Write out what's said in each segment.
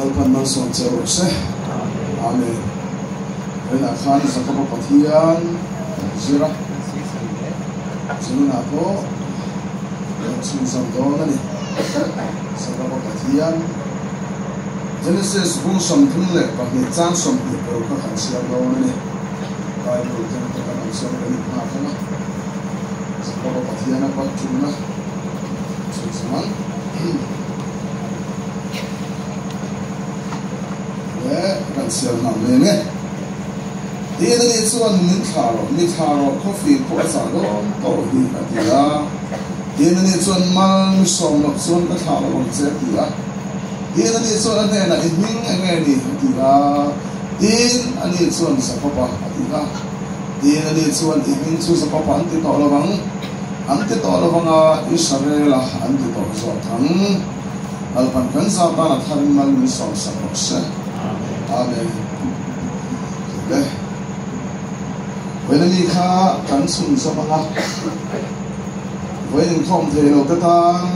Lalpan malsawm che rawh se. Amen. Vawiinah khan Jakoba Pathian kan zir a, Zenunah pawh kan chhunzawm dawn a ni. Jakoba Pathian Genesis bung 32 chang 26 kha kan chhiar dawn a ni. Bible keng te kan awm chuan kan inhngak ang a, Jakoba Pathian a palh ṭumna chhunzawm ang. Le kan chhiar nghal ve nge. Tin ani chuan min thlah rawh, mi thlah rawh, khawfing pawh a chah dawn tawh hi a ti a. Tin ani chuan mal mi sawm loh chuan ka thlah lo ang che a ti a. Tin ani chuan a hnenah i hming eng nge ni a ti a. Tin ani chuan Jakoba a ti a. Tin ani chuan i hming chu Jakoba an ti tawh lo ang, an ti tawh lo ang a, Israela an ti tawh zawk ang. Lalpan kan zau tan a tharin mal min sawm sak rawh se. Amen. Le. Vawiin ami kha kan chhun zawm anga vawiin inkhawm thei lo te tan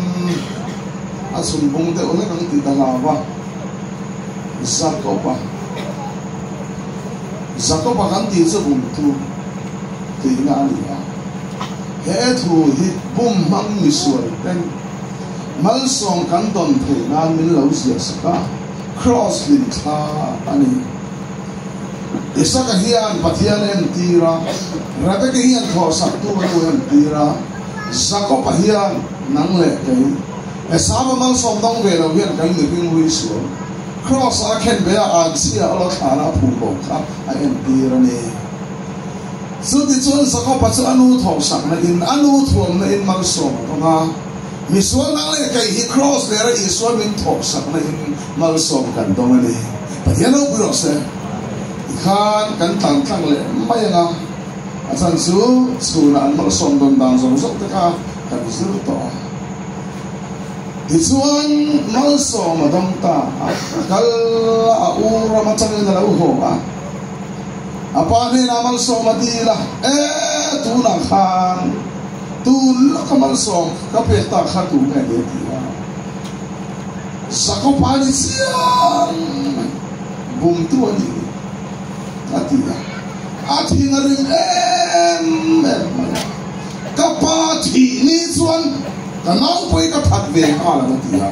a chhun bung deuh hlek ang tih ta hlau va. Jakoba Jakoba kan tih chu bumtu tihna a ni a. He thu hi bum hmang misual ten Malsawm kan dawn theih nan min lo ziah sak a, Kraws hlim thla a ni. Isaka hian Pathian a entir a, Rebeka hian thawhsaktu a nu a entir a, Jakob-a hian nang leh kei, Esau-a malsawm dawng ve lo hian kan mihring hlui sual, Kraws-a a khen ve a, anchhia a lo thlana a phum bo kha a entir a ni. Chutichuan Jakob-a chu a nu thawhsakna in, a nu thuamna in malsawm a dawng a. Misual nang leh kei hi Kraws lera Isua min thawhsakna in malsawm kan dawng a ni. Pathian ropui rawh se. Tikhan kan tlan tlang leh mai ang a, a chan chu chhunah an malsawm dawn dan zawng zawng te kha kan zir tawh a. Tichuan malsawm a dawng ta a, kal a u ram atangin a lo haw a. A pa hnenah malsawm a dil a, E, tunah khan tun lawka malsawm ka pek tak kha tu nge ni a ti a. Jakob-a ni chiang mai, bumtu a nih hi a ti a. A thin a rim em em mai a, Ka pa thih ni chuan ka naupui ka that ve nghal ang a ti a.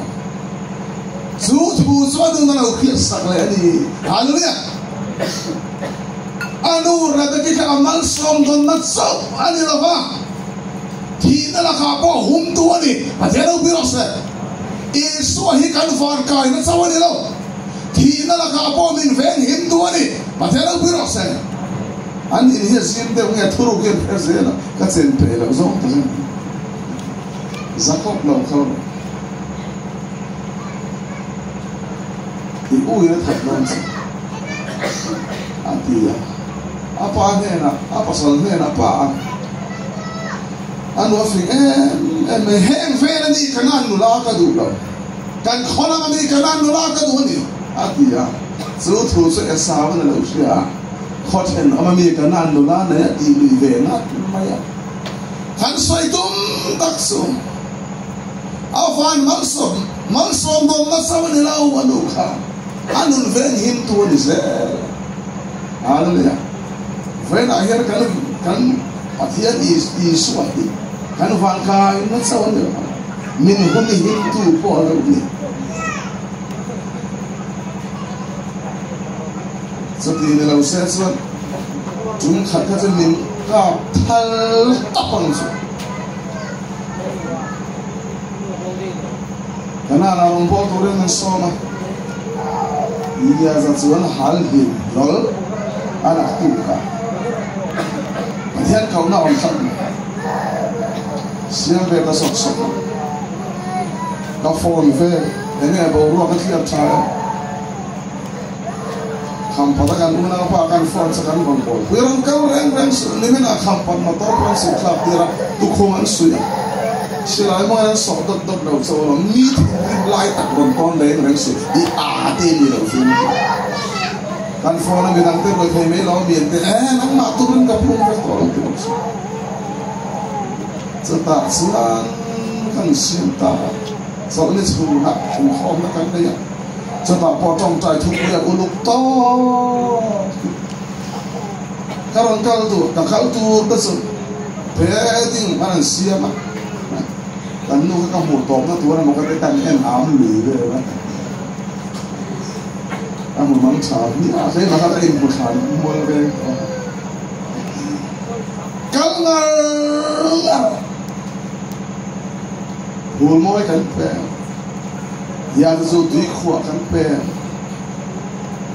Chu thu chu a nun a lo hriat sak leh a ni. Hallelujah! A nu Rebeki kha a malsawm dawnna chauh a ni lo va, thihna lakah pawh humtu a ni. Pathian lo pui rawh se. Isua hi kan vankaina chauh a ni lo, thihna lakah pawh min veng himtu a ni. Pathian lo pui rawh se. An in hi a zim deuh nge thuruk hi an hre zel a, ka chen peih loh zawng tak a ni. Jakob lo kal rawh. I u in a that dawn che a ti a, a pa hnenah, a pasal hnenah pa a a nu a fing em em mai, heng vel a ni Kanan nula ka duh lo, kan khaw lam a ni Kanan nula ka duh a ni a ti a, chu thu chu Esau in a lo hria a, khaw thenawm a mi Kanan nula nei a tih lui ve ngat mai a, kan sawi tum tak chu. A van malsawm malsawm dawn nasa a ni lo a nu kha a nun veng him tu a ni zel. Hallelujah. Vawiinah hian kan kan Pathian Isua hi kan van kai nasa a ni lo min hun him tu pawh a lo ni. Chuti ni lo se chuan tum khat kha chu min kap thal tap ang chu. Kanaan ah rawn bawl turin an sawm a, Eliaza chuan hal hlim hlawl a nak tuk a, Pathian kohna awm tlat mai. Siam ve ta sawk sawk a, ka phone vel enge boruak a thliar tha em? Khampat a kan unaupa kan phone chu kan rawn bawl pui rawn kal reng reng suh nimin ah Khampat motor pawh an suh thlak tir a tukhum an suih a silai mawin an sawh dawt dawt lo chauh alawm mi thinrim lai tak rawn tawn reng reng suh i a te ni lo chu kan phone a midang te ruai thei mai lo mi an ti e nangmah turin ka phung vek tawh lo ti bawk suh chutah chuan kan siam ta a chawlhni chhungah inkhawmna kan nei a. Chutah pawh tawngtai thupui a uluk tawp. Ka rawn kal tur, ka kal tur te chu padding an rawn siam a, kan nu kha ka hmuh tawpna tur emaw ka ti kan en am lui vel a, ka hmu mang tha hmiah a, keimah kha ka inhmu thlan mual veng tawh a. Kal ngar ngar Hul mawi kan pe, hian chu tuikhuah kan pe.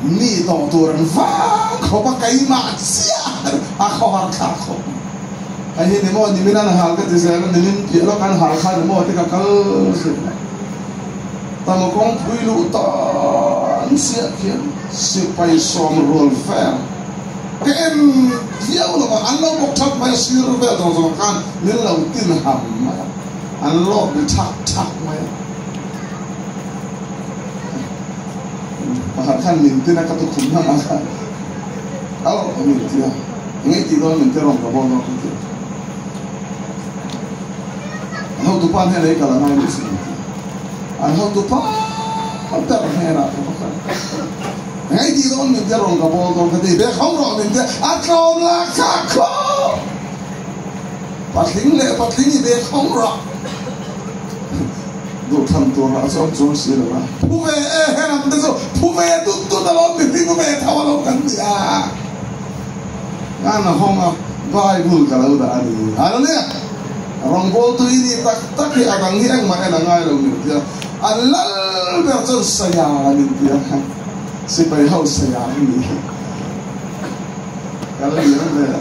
Mi tawh tur an vang khawp a, keimah chiah a khawhar thlak khawp. Hei hi ni maw nimin an hal ka ti zel a, nimin piah lawk an hal kha ni maw ti ka kal zir a. Tama kawngpui luh tan chiah khian sipai sawm rual vel ka en viau lo va, an lo bawk thap mai a, sir vel zawng zawng khan min lo tin ham mai a, an lawk ri thak thak mai a. Pakhat khan min tin a, ka tukhum hman a khan au min ti a, eng ei tih dawn min ti rawng ka bawl dawn ka ti a. An hotupa hnenah i kal a ngai luh si min ti a, an hotupa ber hnenah ka va kal. Eng ei tih dawn min ti a, rawng ka bawl dawn ka ti, bek hawng rawh min ti a, a tlawm la kha khawp! Patling leh patling i bek hawng rawh. Duhthlan tur lah chuan chuang si lo a. Phu ve e, he lam te chu phu ve tut tut alawm mi hming ve tho alawm kan ti a. Ngan a hawng a, Bible ka lo dah a ni. Hallelujah! Rawngbawl tui ni tak tak hi a dang hi engmah en a ngai lo min ti a. An lal ber chuan saya min ti a. Sipai ho saya an ni. Kal liam ve a.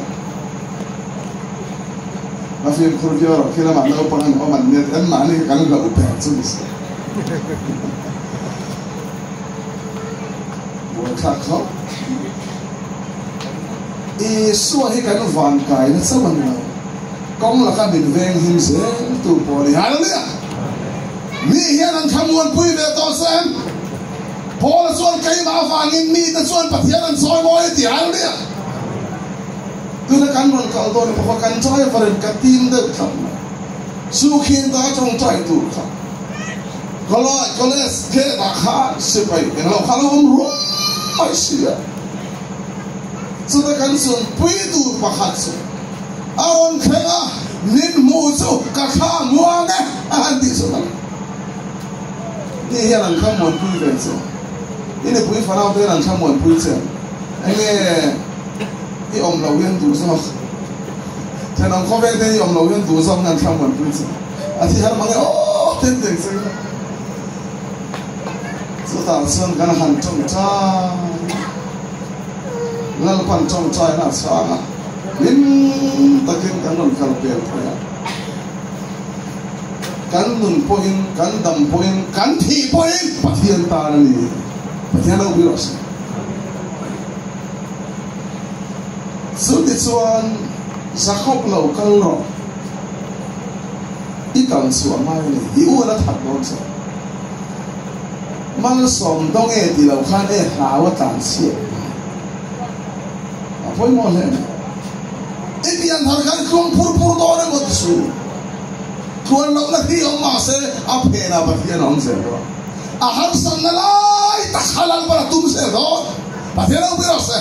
A fimkhur viau erawh khi lamah naupang an awm an nia tih anmahni kha kan hlauh ber chu ni se. Buaithlak khawp. Isua hi kan van kaina chauh a ni lo. Kawng laka min veng him zel tu pawh a ni. Hallelujah! Mi hian an thlamuanpui ve tawh se em? Paula chuan keimah avangin mite chuan Pathian an chawi mawi a ti. Hallelujah! Tuna kan rawn kal dawn bawk a, kan driver in ka team deuh tlat mai. Chu khin ta tawngtai tur kha College college gate ah khan sipai englo kha lo awm rum mai si a. Chuta kan chun pui tur pakhat chu a rawn thleng a, min hmuh chu ka thla muang e a han tih chu ka Ni hian an thlamuanpui ve che. I nupui fanau te hian an thlamuanpui che. Enge i awm loh hian duh zawk. Thenawm khawvel te i awm loh hian duh zawk nan thlamuanpui che. A thi har mang e aw ten teng che kha. Chutah chuan kan han tawngtai Lalpan tawngtaina a chhang a, hlim takin kan rawn kal pel phei a. Kan nun pawhin, kan dam pawhin, kan thih pawhin Pathian tan a ni. Pathian lo pui rawh se. Chutichuan, Jakob lo kal rawh, i kal chhuah ngai a ni, i u a la that dawn che. Malsawm dawng e ti lo khan e hlau a tlan chhiat ngai. A pawimawh hle mai. I pian thar khan tluang phur phur dawn emaw ti su. Tluan lohna hi awm mahse a phenah Pathian a awm zel dawn. A harsatna lai tak kha Lalpan a tum zel dawn. Pathian lo pui rawh se.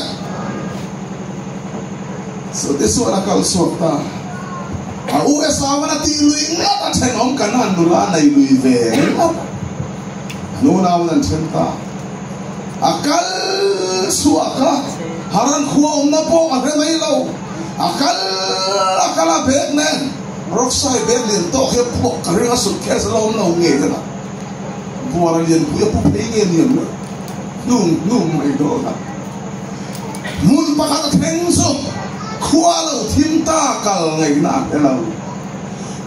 Chuti chuan a kal chhuak ta. A USA man a tih lui ngat a thenawm kan han nula a nei lui ve ngat. A nunau in an then ta. A kal chhuak a, Haran khua awmna pawh a hre mai lo. A kal a kal a bag nen Rockside bag lian tawk hi a puak ka ring a suitcase a la awm lo ngei ta. Buara lianpui a pu phei nge niang le? Hnung hnung mai dawn a. Hmun pakhat a thleng chu khua lo thim ta kal ngaihna a hre lo.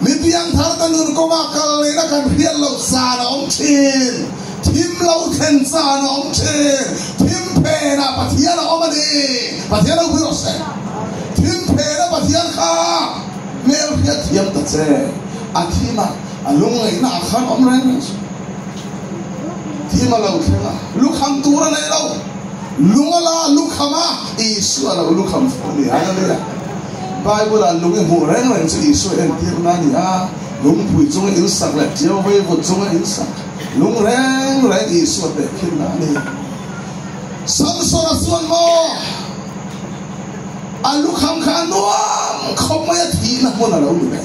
Mi piangthar te nun kawnga kal ngaihna kan hriat loh zan a awm thin. Thim lo thlen zan a awm thin. Thim phenah Pathian a awm a ni. Pathian lo pui rawh se. Thim phena Pathian kha hmel hriat thiam ta che. A thim a. A lungngaihna ah khan awm reng reng suh. Thim a lo thleng a, lukham tur a nei lo. Lung a la a lukham a, Isua lo lukham fo a ni. Hallelujah! Bible ah lung i hmuh reng reng chu Isua entirna a ni a, lungpui chunga in sak leh tiau veivut chunga in sak. Lung reng reng Isua tehkhinna a ni. Samsona chuan maw a lukham kha a nuam khawp mai a, thihna hmun a lo ni mai.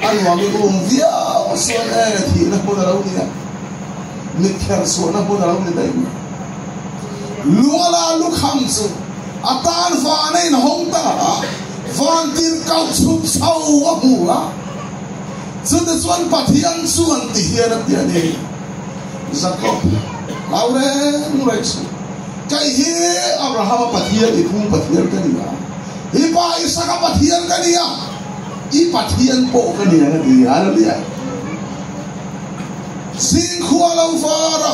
A nuamin um viau chuan e thihna hmun a lo ni a, mit kher chhuahna hmun a lo ni daih mai. Lung a la lukham chu a tan van a inhawng ta a, van tirhkoh chhuk chho a hmu a. Chutichuan Pathian chuan ti hian a ti a ni, Jakob, hlau reng reng suh. Kei hi Abrahama Pathian, i phung Pathian ka ni a, i pa Isaka Pathian ka ni a, i Pathian pawh ka ni ang a ti. Hallelujah! Zingkhua lo var a,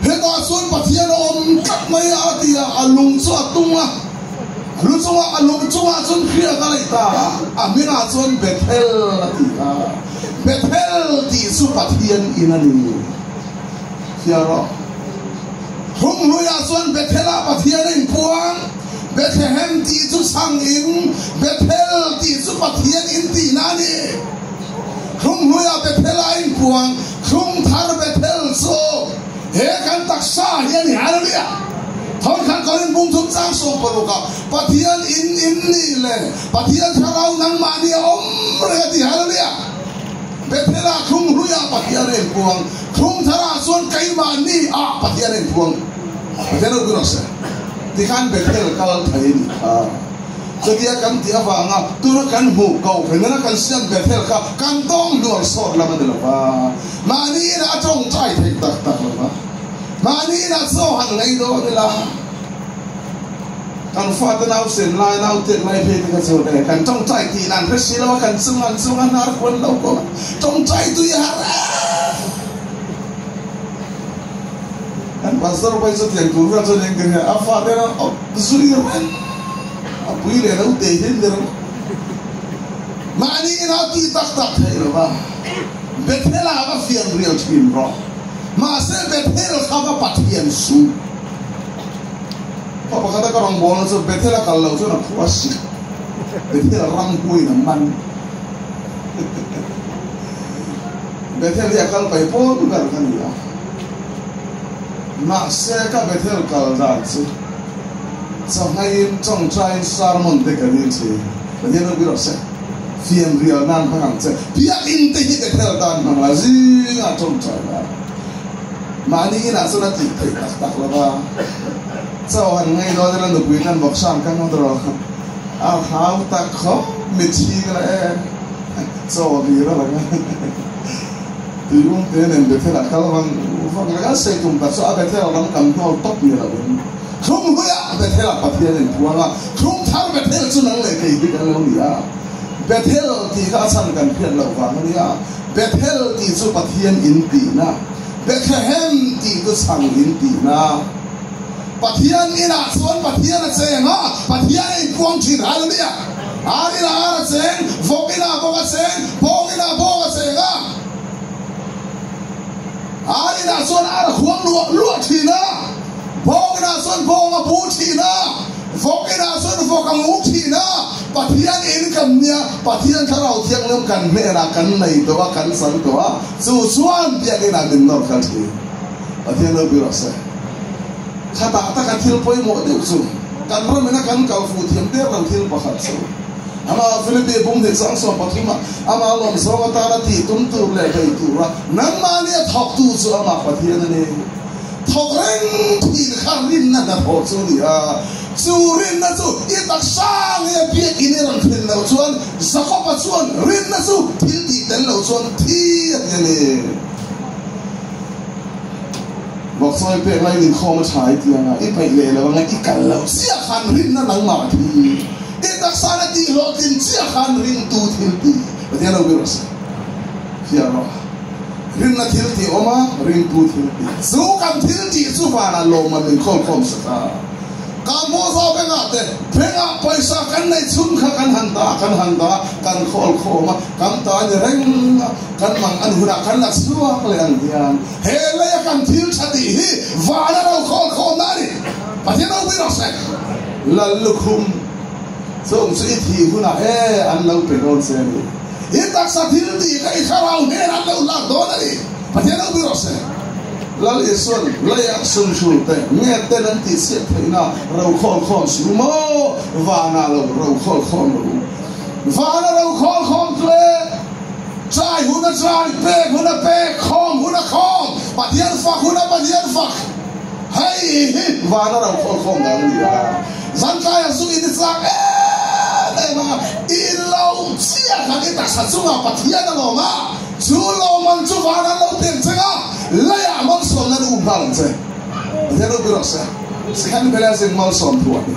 hetah chuan Pathian a awm tlat mai a, a ti a, a lung chu a tung a. Lu chungah a lung chungah chuan hriak a leih ta a, a hmingah chuan Bethel a ti a. Bethel tih chu Pathian in a ni. Hria rawh. Hrunghluiah chuan Bethel-ah Pathian a inpuang. Bethlehem tih chu chhang in, Bethel tih chu Pathian in tihna a ni. Hrunghluiah Bethel-ah a inpuang. Hrungthar Bethel chu He kan taksa hi a ni Hallelujah! Thawnkhat Korin bung thum chang 16 ah Pathian in in nih le Pathian thlarau nangmah nih a awm reng a ti Hallelujah! Bethel ah thlung hlui ah Pathian a inpuang, thlung thar ah chuan keimah ni ah Pathian a inpuang. Pathian ropui rawh se. Tikhan Bethel kal thei a nih kha. Chutia kan tih avanga tuna kan hmuh ko hrenena kan siam Bethel kha kan tawng hnual sawt lam a ni lo va. Mahni inah a tawngtai theih tak tak lo va, mahni inah chaw han ngei dawn ila, kan fate nau sen lai, nau tet lai phei te kha chu e, kan tawngtai tih dan hre si lo a, kan chung an chung a hnar kuan lo kawng a, tawngtai tui a har em! Kan pastor pawh hi chutiang tur vel chuan engtin nge a fate an awp zui reng, a pui leh lo te hian ni ringawt. Mahni inah tih tak tak theih lo va. Bethel-ah va fian rial thin rawh. Mahse Bethel kha va Pathian suh. Khaw pakhata ka rawngbawlna chu Bethel-a kal loh chuan a phu a sik. Bethel ram hmuin a man. Bethel hi a kal pai pawl ber ka ni a. Mahse ka Bethel kal dan chu chawhngaiin tawngtaiin sermon te ka dil thin. Pathian ropui rawh se. Fian rial nan hmang ang che. Biakinn te hi Bethel tan hmang la, zingah tawngtai la. Mahni inah chuan a tih theih tak tak lo va. Chaw han ngei dawn ila nupui tan bawk sang ka ngawt rawh. A hau tak khawp mitthi ka la e. Chaw ri ral ang a. Tui um te nen Bethel ah kal vang vang reng a sei tum tak chu a Bethel lam kan hnawl tawp ni lo in. Thlung hluiah Bethel-ah Pathian in puang a, thlung thar Bethel chu nang leh kei hi kan lo ni a. Bethel tih kha a chhan kan hriat loh vang a nia. Bethel tih chu Pathian in tihna, Bethlehem tih chu chhang in tihna. Pathian inah chuan Pathian a cheng a, Pathian a inpuang thin. Hallelujah! Ar inah ar a cheng, vawk inah vawk a cheng, bawng inah bawng a cheng a. Ar inah chuan ar a khuang luah luah thin a. Bawng inah chuan bawng a bu thin a, vawk inah chuan vawk a ngu thin a, Pathian in kan nia, Pathian Thlarau Thianghlim kan hnenah kan nei tawh a, kan chang tawh a, chu chuan biakinah min nawr kal thin. Pathian ropui rawh se. Khatah taka thil pawimawh deuh chu kan ram ina kan kal fuh thiam der lo thil pakhat chu ama Philippi bunghnih chang 13 ah ama lawmzawng atana tih tum tur leh bei tura nangmahni a thawktu chu amah Pathian a ni. Thawk reng thin kha rinna hnathawh chu a ni a, chu rinna chu i taksa nge biakin i rawn thlen loh chuan Jakob-a chuan rinna chu thil tih tel loh chuan thi a ti a ni. Vawkchawi pek laiin inkhawm a tha i ti ang a, i peih leh lo ang a, i kal loh chiah khan rinna nangmah a thi. I taksa na tih hlawhtlin chiah khan ringtu thil ti Pathian lo ber rawh se. Fiah rawh. Rinna thil tih awm a, ringtu thil tih. Chu kan thil tih chu vanah lawmman min khawl khawm sak a. Ka hmuh zawh bengah te, bengah pawisa kan neih chhun kha kan han dah, kan han dah, kan khawl khawm a, kan ta a ni reng a, kan mang an hunah kan la chhuak leh ang hian he leia kan thil tha tih hi vana lo khawl khawmna a ni. Pathian ropui rawh se. Lal lukhum chung chu i thih hunah e an lo pe dawn che a ni. I taksa thil tih kha i thlarau hnen an lo hlak dawn a ni. Pathian lo pui rawh se. Lal Isuan leiah sumhru te nge ten an tih chhiat theihna ro khawl khawm si u maw? Vanah lo ro khawl khawm rawh u. Vana ro khawl khawm chu e, chai hun a chai, pek hun a pek, khawm hun a khawm, Pathian fak hun a Pathian fak. Hei hi vana ro khawl khawm dan a ni a. Zantlaiah zu in i chak em em a, i lo chiah khan i taksa chungah Pathian a lawm a. Chu lawmman chu van an lo pek cheng a, leiah malsawmna an um nghal ang che. Pathian ropui rawh se. Second Blessing malsawm thu a ni.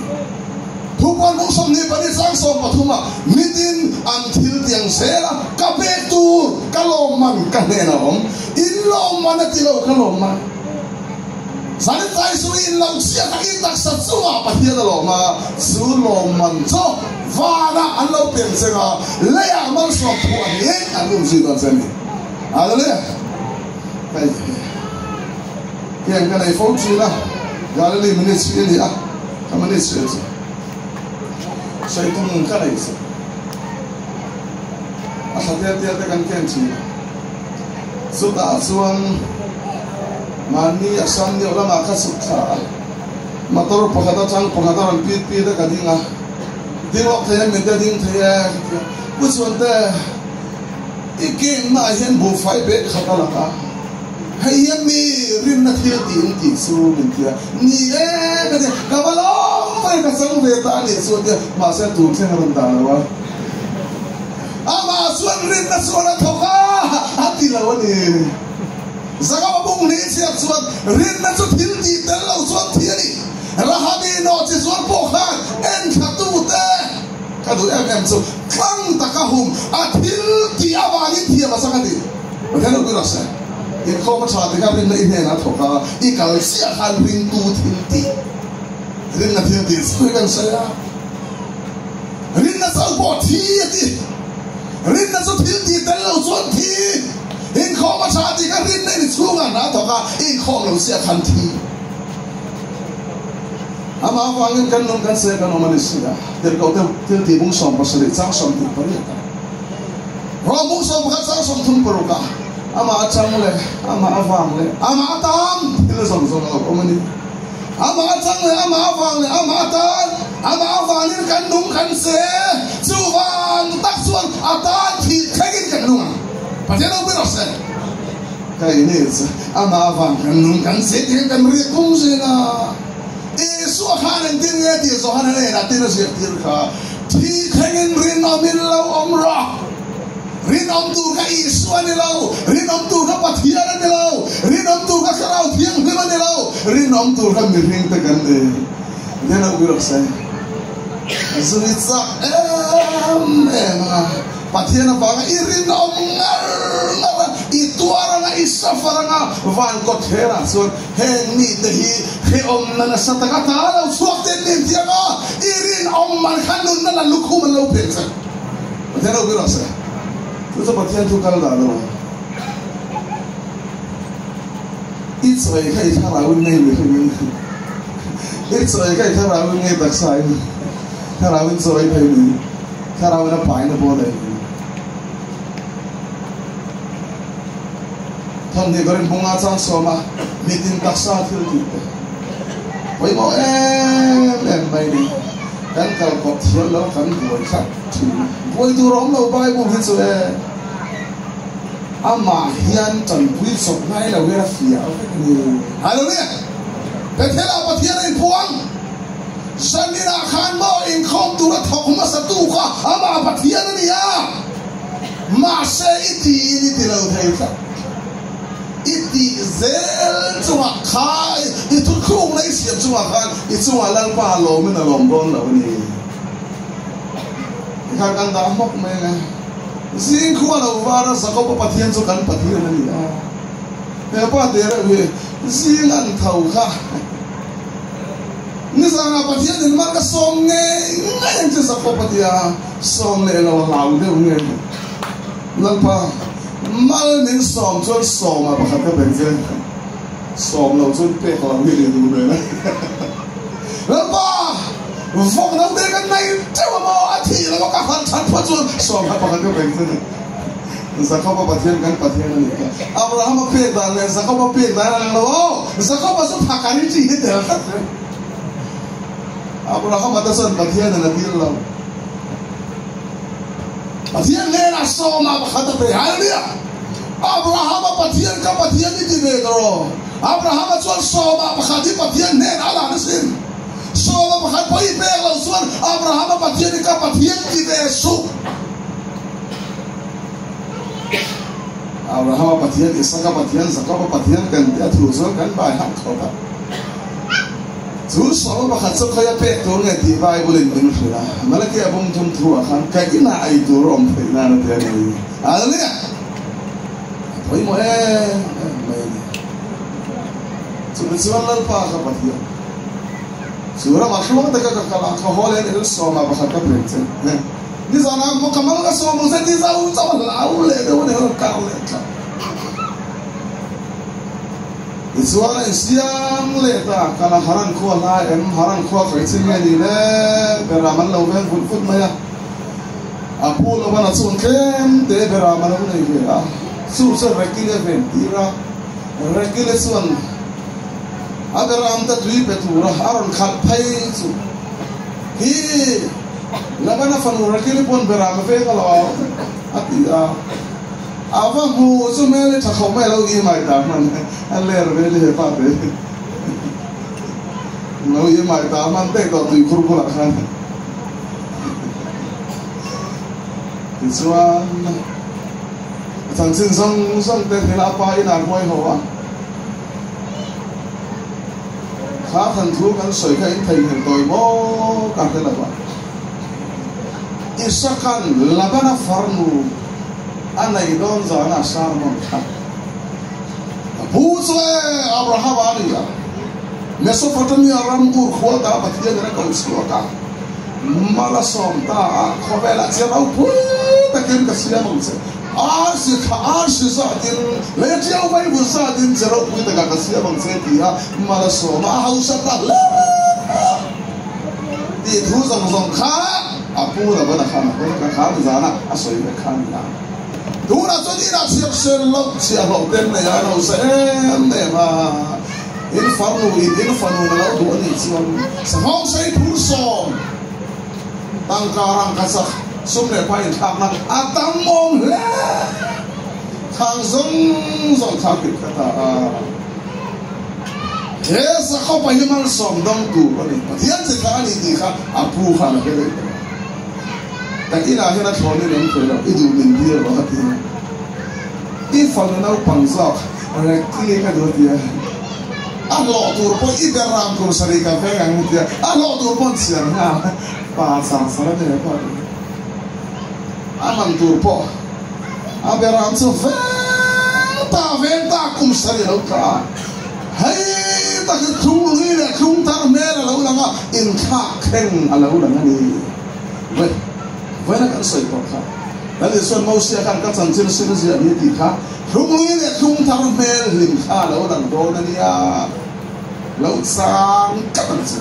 Thupuan bung 24 chang 13 ah mitin an thil tiang zel a, ka pek tur ka lawmman ka hnenah a awm. In lawmman a ti lo ka lawmman. Zan tlai chu in lo chhiat a, i taksa chungah Pathian a lawm a, chu lawmman chu vanah an lo pek cheng a, leiah malsawm thu a ni an um zui dawn che a ni. Hallelujah! Hei hian ka nei fo thin a, Galilee ministry a ni a, ka ministry chu sawi tum ka nei chu a thla tel tel te kan ken thin a. Chutah chuan mahni a sam deuh lamah ka chhuk thla a, motor pakhat atang pakhat a rawn pit pit a ka ding a, ding lawk thei em min te ding thei e ka ti a, Pu Chhuante i keng naah hian buhfai bag khat a lang a, hei hian mi rinna thil tih in tih chu min ti a, ni e ka ti a, ka va lawm mai ka chang ve ta a nih chu a ti a, mahse tun thleng a rawn dah lo a. Amah chuan rinna chuan a thawk a, a ti lo a ni. Zangama bung hnih chhiat chuan rinna chu thil tih tel lo chuan thi a ni. Rahabi nawhchi zuar pawh khan enthlatute ka duh em em chu tlang taka hum a thil tih avangin thiam a chang a ti. Pathian ropui rawh se. Inkhawm a tha tikah rinna i hnenah a thawk a, i kal chiah khan ringtu thil tih, rinna thil tih chu hi kan sawi a. Rinna chauh pawh thi a ti. Rinna chu thil tih tel lo chuan thi. Inkhawm a tha tih kha rinna in chhungah hna thawk a, inkhawm lo chiah khan thi. Amah avangin kan nung kan se kan awm a ni si a. Tirhkoh te thil tih bung 70 chang 28 a. Rom bung 11 chang 36 a. Amah atang leh amah avang leh amah atan thil zawng zawng a lo awm a ni. Amah atang leh amah avang leh amah atan, amah avangin kan nung kan se, chuvang tak chuan a tan thih thlengin kan nung ang. Pathian ropui rawh se. Ka ini chu amah avang kan nung kan se tih khan kan riak phung zel a. Isua khan engtin nge tih Johana hnenah tin a ziak tir kha, Thih thlengin rinawmin lo awm rawh. Rinawm tur kha Isua a ni lo, rinawm tur kha Pathian a ni lo, rinawm tur kha Thlarau Thianghlim a ni lo, rinawm tur kha mihring te kan ni. Pathian ropui rawh se. Zui chak em em a, Pathian avanga i rinawm ngar ngar a, i tuar anga, i suffer anga, van kawtthlerah chuan heng mite hi hrehawmna nasa taka ta lo chhuak te an ni ang a, i rinawm man kha nunna la lukhum an lo pek che. Pathian ropui rawh se. Chu chu Pathian thu kal dah lo ang. I chawi kha i thlarau in ngei mihring in i chawi kha i thlarau in ngei taksa in thlarau in chawi thei ni thlarau in a pai na pawh nei ni. Thawmhnih Korin bunga chang sawma mitin taksa thil tih te pawimawh em em mai ni. Kan kal kawp thiam lo kan buai tlat thin. Buai tur a awm lo Bible hi chu e. Amah hian tanpui chawp ngai lo hian a fiah vek a ni. Hallelujah! Bethel-ah Pathian a inpuang. Zaninah khan maw inkhawm tura thawk hmasa tu kha amah Pathian a ni a. Mahse i tiin i ti lo thei tlat. I tih zel chungah kha i thuthlukna i siam chungah khan i chungah Lalpa a lawmin a lawm dawn lo a ni. Tikhan kan dah hmawk mai ang e. Zing khua lo var a Jakob-a Pathian chu kan Pathian a ni a. He pa te reuh hi zing an tho kha nizanah Pathian in mar ka sawm ngei ngei ang che Jakob a tia sawm leh lo a hlau deuh nge Lalpa Mal min sawm chuan sawma pakhat ka beng che, sawm lo chuan pek lo hi ni duh hmel a. Lalpa, vawk naute kan nei teuh a maw? A thih lo a ka han that phawt chuan sawma pakhat ka beng che ni. Jakoba Pathian kan Pathian a nih kha. Abrahama pek dan leh Jakoba pek dan a lang lo aw. Jakoba chu phakari chi hi tel tlat reng. Abrahama te chuan Pathian in a dil lo. Pathian hnenah sawma pakhat a pe. Hallelujah! Abrahama Pathian ka Pathian i ti ve ta rawh. Abrahama chuan sawma pakhat hi Pathian hnenah a lan asin. Sawma pakhat pawh i pek loh chuan Abrahama Pathian hi ka Pathian ti ve suh. Abrahama Pathian, Isaka Pathian, Jakoba Pathian kan ti a thu chuan kan bai hak khawp a. Chu sawma pakhat chu khawi a pek tur nge tih Bible in min hrilh a. Malakia bung thum thu ah khan ka inah ei tur a awm theih nan a ti a ni. Hallelujah! A pawimawh em em mai a ni. Chumi chuan Lalpa ka Pathian. Chu ramah hruang taka ka kal a, ka haw leh in sawma pakhat ka pek che. Nizanah maw ka mal ka sawm ang che ti zau zau a hlau leh deuh a ni rawn kar leh tlat. Tichuan a insiam leh ta, kal a Haran khua hlai em, Haran khua ka i chin nge ni le, Beram an lo veng vut vut mai a. A pu Laban a chuan tlem te Beram a lo nei ve a, chu chu Rekile ven tir a, Rekile chuan a Beram te tui pe tura a rawn khalh phei chu hi Labana fanu Rakeli pawn Beram a veng alo a ti a, a va hmu chu hmel i tha khawp mai alo i mai ta hman a ler vel i hepa te lo i mai ta hman daih tawh tuikhur bulah khan tichuan a chanchin zawng zawng te thil a pa inah hruai ho a. Kha than thu kan sawi kha in theihnghilh tawi maw ka hre lo a. Isaka'n Labana farnu a neih dawn zana sermon kha a pu chu e, Abrahama a ni a, Mesopotamia ram Ur khua ta Pathian in a ko chhuak a, mal a sawm ta a, khawvelah chian ropui takin ka siam ang che. Arsi thla arsi zatin leh tiau vai vun zatin che ropui takah ka siam ang che ti a mal a sawm a, a hausa ta hle a tih thu zawng zawng kha a pu lo a khan a hawi ka kha ni zana a sawi vek kha a ni a. Tunah chuan inah chhiar sel loh chhiah hlawh ten nei a lo sa em em a, in farnu in in fanu na lo duh a nih chuan sanghawng sei phur sawm Tangka rangka chak sum leh pa inthlakna a tam awm hle. Khang zawng zawng kha a kut ta a. He Jakob-a hi malsawm dawng tur a ni. Pathian chi kha a ni tih kha a pu khan a hre daih tawh a. Ka inah hian a thlawnin awm thei lo, i duh min dir rawh a ti a. I fanu naupang zawk Rekili ka duh a ti a. A hlawh tur pawh i ber ram kum sarih ka veng ang a ti a. A hlawh tur pawh an chhiar nghal. Pa chang sar a ni pawh a ti. A man tur pawh a ber ram chu veng ta veng ta kum sarih a lo tla a. Hei tak hi thlung ri leh thlung thar hmel a lo lang a, inthlak thleng a lo lang a ni. Vawi vawiin a kan sawi tawh kha. Lal Isuan Mosia khan ka chanchin sim ziah ni tih kha thlung ri leh thlung thar hmel hlim kha a lo lang dawn a nia. Lo chang tlat ang che.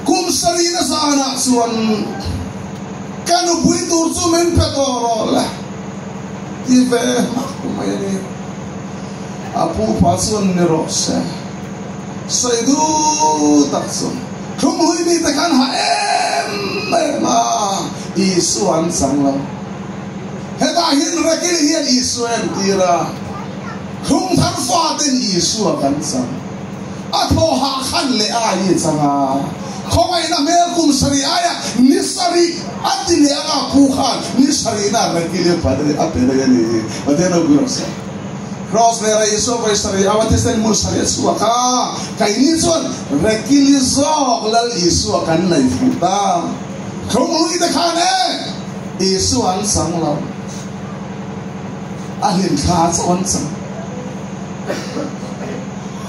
Kum sarihna zanah chuan ka nupui tur chu min pe tawh rawh le ti ve hmak mai a ni. A pu pa chuan ni rawh se. Sawi duh tak chu Thlunghlui mite khan ha em em a, Isua an chang lo. Hetah hian Rakili hian Isua a entir a, Thlung thar faten Isua kan chang. A thaw hah khan leh a i chang a, khawngaihna hmel kum sarih aia ni sarih a ti leh anga pu khan ni sarihna Rakili a pe daih a ni. Pathian ropui rawh se. Cross leh Rei Isua vawi sarih au a thisen hmun sarih a chhuak a, keini chuan Rekili zawk Lal Isua kan nei fuh ta. Thlunghlui te khan e Isua an chang lo, a hlimthla chauh an chang.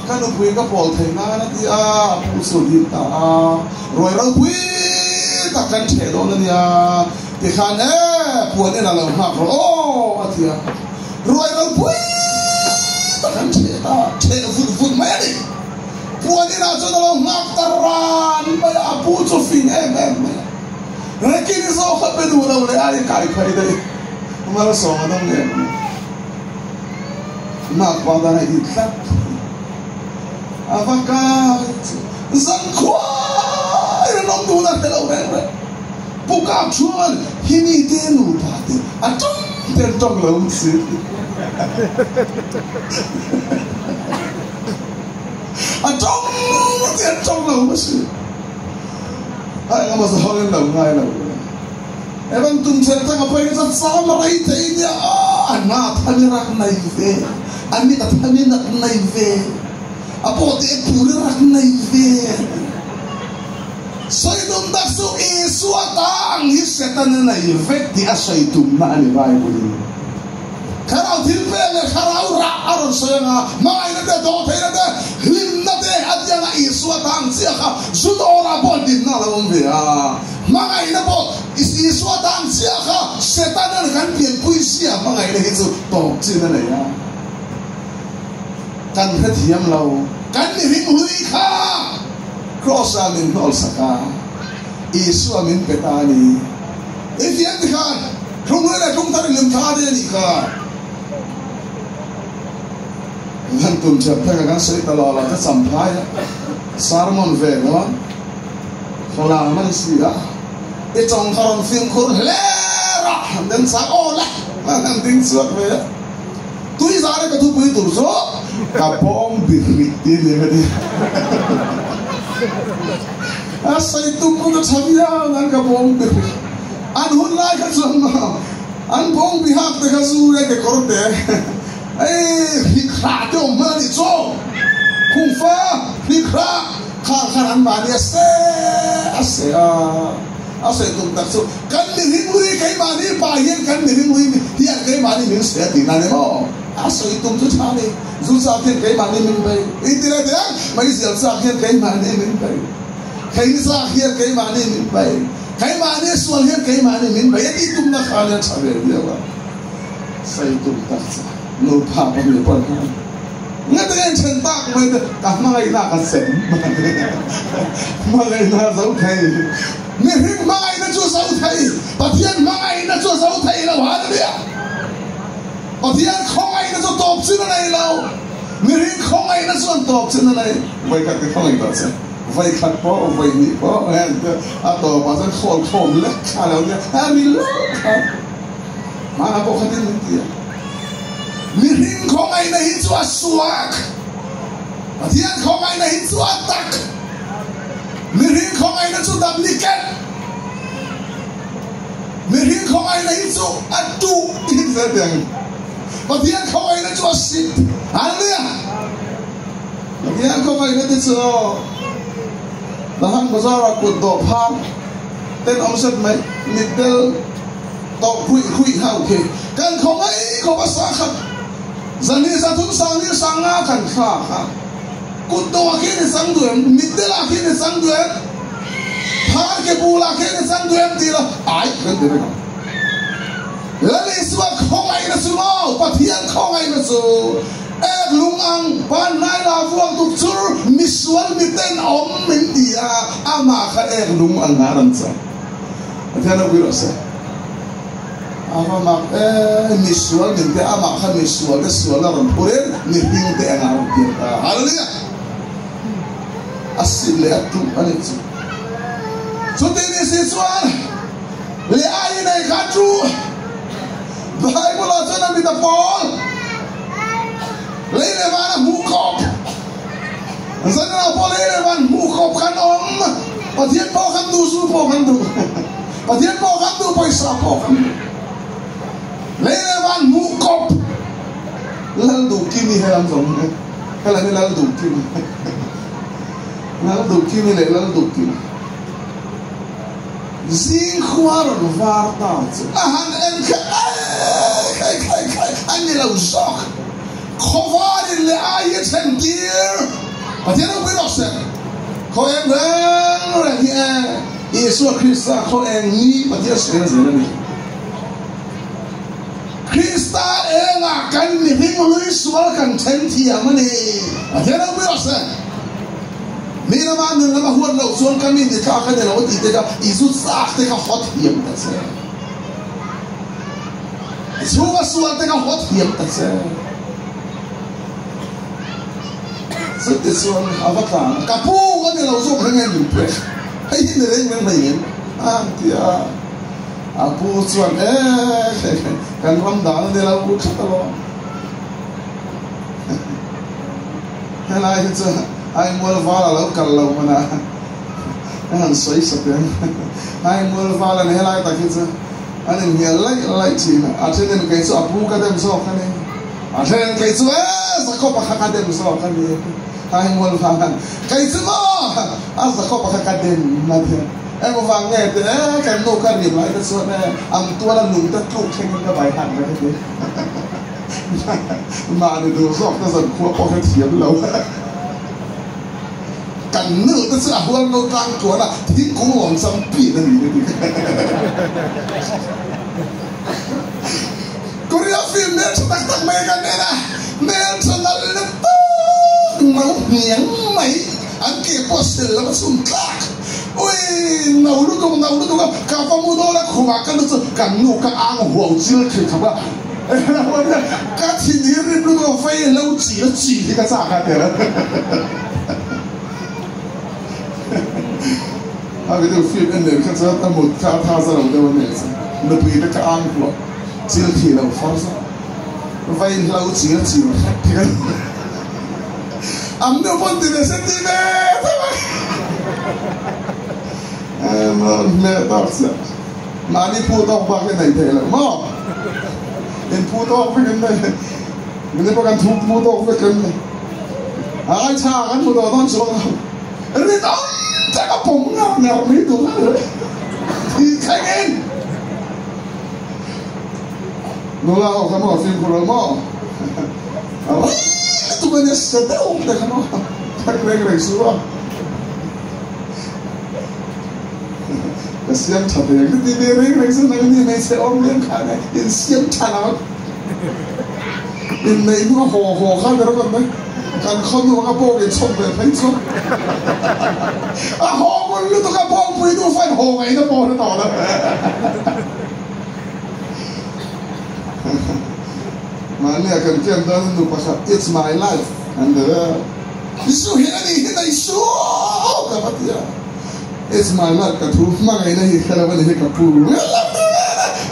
Ka nupui ka pawl thei nan a ti a, a pu chu a dil ta a, ruai ropui tak kan ṭheh dawn a nia, tikhan e puan en a lo nghak rawh aw a ti a. Ruai ropui tak an ṭheh ta, ṭheh vut vut mai a ni. Puan inah chuan a lo nghak ta ran mai a, a pu chu fing em em mai a. Rekini zawk a pe duh lo leh a i kai phei daih. Malsawm a dawng em? Makpa dan a it tlat. A va kai chu zankhuai in an awm dun a hre lo reng reng. Pu Kap chuan hi mi te nupa te a tawng te an tawng lo si. A tawng te an tawng lo ma si. A engemaw zawng in lo ngai lo. Evan tum chen tak a pawi ka chan cham rei thei nia a na than i rak nei ve a mit a than i nak nei ve a paw te pur i rak nei ve sawi tum tak chu Isua ta ang hi Satan a nei vek tih a sawi tumna a ni Bible in Thlarau thil pek leh thlarau rah a rawn sawi anga hmangaihna te dawhtheihna te hlimna te a ti anga Isua ta ang chiah kha zu dawrah pawh hlimna a lo awm ve a. Hmangaihna pawh Isua tan chiah kha Setanan kan pianpui sia hmangaihna hi chu tawp chin a nei a, kan hrethiam lo. Kan mihring hlui kha Kraws-ah min hnawlsak a, Isua min pe ta a ni. I fiam ti khan thlunghlui leh thlungthar in lim thla te a nih kha. Han tum ṭhat phek a kan sawi ta lo lo te champhai a sermon ve dawn. Khawlang man si a, i tawng kha rawn fimkhur hle rawh, han den chak aw le, han ding chhuak ve a. Tui zar i ka thupui tur chu ka bawng bi hrih ti a ni ka ti. A sawi tum pawh ka tha viau nan ka bawng bi hrih. An hun lai kha chuan maw an bawng bi hak te kha zu le kekawr te ei hrih hrah te awm hman a nih chu. Khungfa hrih hrah. Khang khan an mahni a se a se a, a sawi tum tak chu kan mihring hlui keimahni pa hian kan mihring hlui hian keimahni min se a tihna a ni maw? A sawi tum chu tha ni, zu chak hian keimahni min bei i ti leh teh ang, meizial chak hian keimahni min bei, thei chak hian keimahni min bei, keimahni sual hian keimahni min bei a tih tumna kha nia tha ve viau a, sawi tum tak chu nupa pahnih pawh an. Nga te en then tak mai te ka hmangaihna ka sem hmangaihna zo thei mihring hmangaihna chu zo thei Pathian hmangaihna chu zo thei lo hallelujah Pathian khawngaihna chu tawp chin a nei lo mihring khawngaihna chuan tawp chin a nei vawikhat ka khawngaih tawh che vawikhat pawh vawihnih pawh heng te a tawpah chuan khawl khawm lek kha lo nia a ri lek kha hmanah pawh khatin min ti a. Mihring khawngaihna hi chu a suak, Pathian khawngaihna hi chu a tak. Mihring khawngaihna chu dam ni ket, mihring khawngaihna hi chu a tuh tih zel teh ang. Pathian khawngaihna chu a sit. Hallelujah! Pathian khawngaihna te chu Dahan Bazar-ah kut dawh phar tenawm zet mai, mitdel, Tawk huih huih hau khi kan khaw mai khawp a sa khat zan hi zathum sang hi sang nga kan thla kha kut dawh ah khian i chang duh em mitdel ah khian i chang duh em phar ke bul ah khian i chang duh em tih la ai kan ti vek ang Lal Isua khawngaihna chu maw Pathian khawngaihna chu ek lung ang pan hnai la vuak tuk chur misual miten awm min ti a amah kha ek lung ang nga ran chang. Pathian a vui rawh se. A va mak e, misual min te amah kha misual te sual a rawn phur in mihring te engah a rawn pian ta. Hallelujah! A sit leh a tuh a nih chu. Chuti ni si chuan leh ai nei kha chu Bible ah chuan a mit a pawl lei leh van a hmuh khawp. Zanah pawh lei leh van hmuh khawp kan awm. Pathian pawh kan duh, zu pawh kan duh. Pathian pawh kan duh, pawisa pawh kan duh. Lei leh van hmuh kawp. Lal duh Kimi he lam zawng hi. Helam hi Lal duh Kimi. Lal duh Kimi leh Lal duh Kimi. Zing khua rawn var ta chu a han en kha ei khai khai khai a ni lo zawk. Khawvarin leh ai hi a thlen tir. Pathian ropui rawh se. Khaw eng reng reng hi e Isua Krista khaw eng ni Pathian sawi zel a ni. Krista engah kan mihring hlui sual kan then thiam a ni. Pathian ropui rawh se. Mi lama nun lama huat loh chuan ka mi ni thlak a ni lo a tih te kha i zu chak te kha haw thiam ta che. chhunga sual te ka haw thiam ta che. Chuti chuan a va tlan a, ka pu a ni lo zawk reng e min pek, hei hi ni reng reng mai em? a han ti a. A pu chuan, E, kan ram dan a ni lo tlat alawm. Helai hi chu Aimual val a lo kal lo hman a, ka han sawi sa teh ang. Aimual val a ni helai tak hi chu an inhnial laih laih thin a, a thenin kei chu a pu ka dem zawk a ni, a thenin kei chu e Jakob-a kha ka dem zawk a ni, Aimual val a kei chu maw a Jakob-a kha ka dem a ti. Engvang nge teh e, kan nu ka rim lai te chuan e ang tuala lung te tluk thlengin ka bai han reng a ti. Mahni duh zawk te zan khua pawh hre thiam lo. Kan nu te chu a hual ngo tlang tluan a, thingkung lawm cham pin a ni ka ti. Korea film hmel tha tak tak mai kan en a, hmel tha nalh let tak no hniang mai, an ke pawh sel lo a chhun tlak. Ui, no lutuk, no lutuk a, ka va mu dawn a khumah ka nu chu kan nu ka ang huau chil thei khawp a. Ka thin hi rim lutuk a vei lo chi a chi hi ka chak a tel a video film en nen kha chuan a mut kha a tha za lo deuh a nih chu nupui te ka ang hluah chil thi lo far zawk vei hlo chi a chi hrep thei a am nu pawn ti ve se ti ve tho mai hmeh tawk chiah. Mahni phu tawk bak hi nei thei lo maw? In phu tawk vek in nei. Mini pawh kan thu phu tawk vek kan ni. Ai tha kan hmu tawh dawn chuang lo. Rit awm tak a pawm ngar ngar mai tur a ni. Thi thleng in. Nula ho kha maw fimkhur lo maw? Rei lutuk a nia se deuh te kha maw? Thleng reng reng suh a. Ka siam tha ve ang ti ve reng reng chu nang ni hmeichhe awm lem khan e in siam tha lo in neih hnu a haw haw kha ber awm mai kan khaw nu anga bawng in chhawp ve phei chu a haw ngun lutuk a bawngpui nu fan haw ngaihna pawh hre tawh lo mahni a kan ken dawn nu pakhat it's my life an ti ve. Isu hi a nih hi na Isu ka va ti a, It's my life ka thu hmangaihna hi hre lo a ni hi ka pu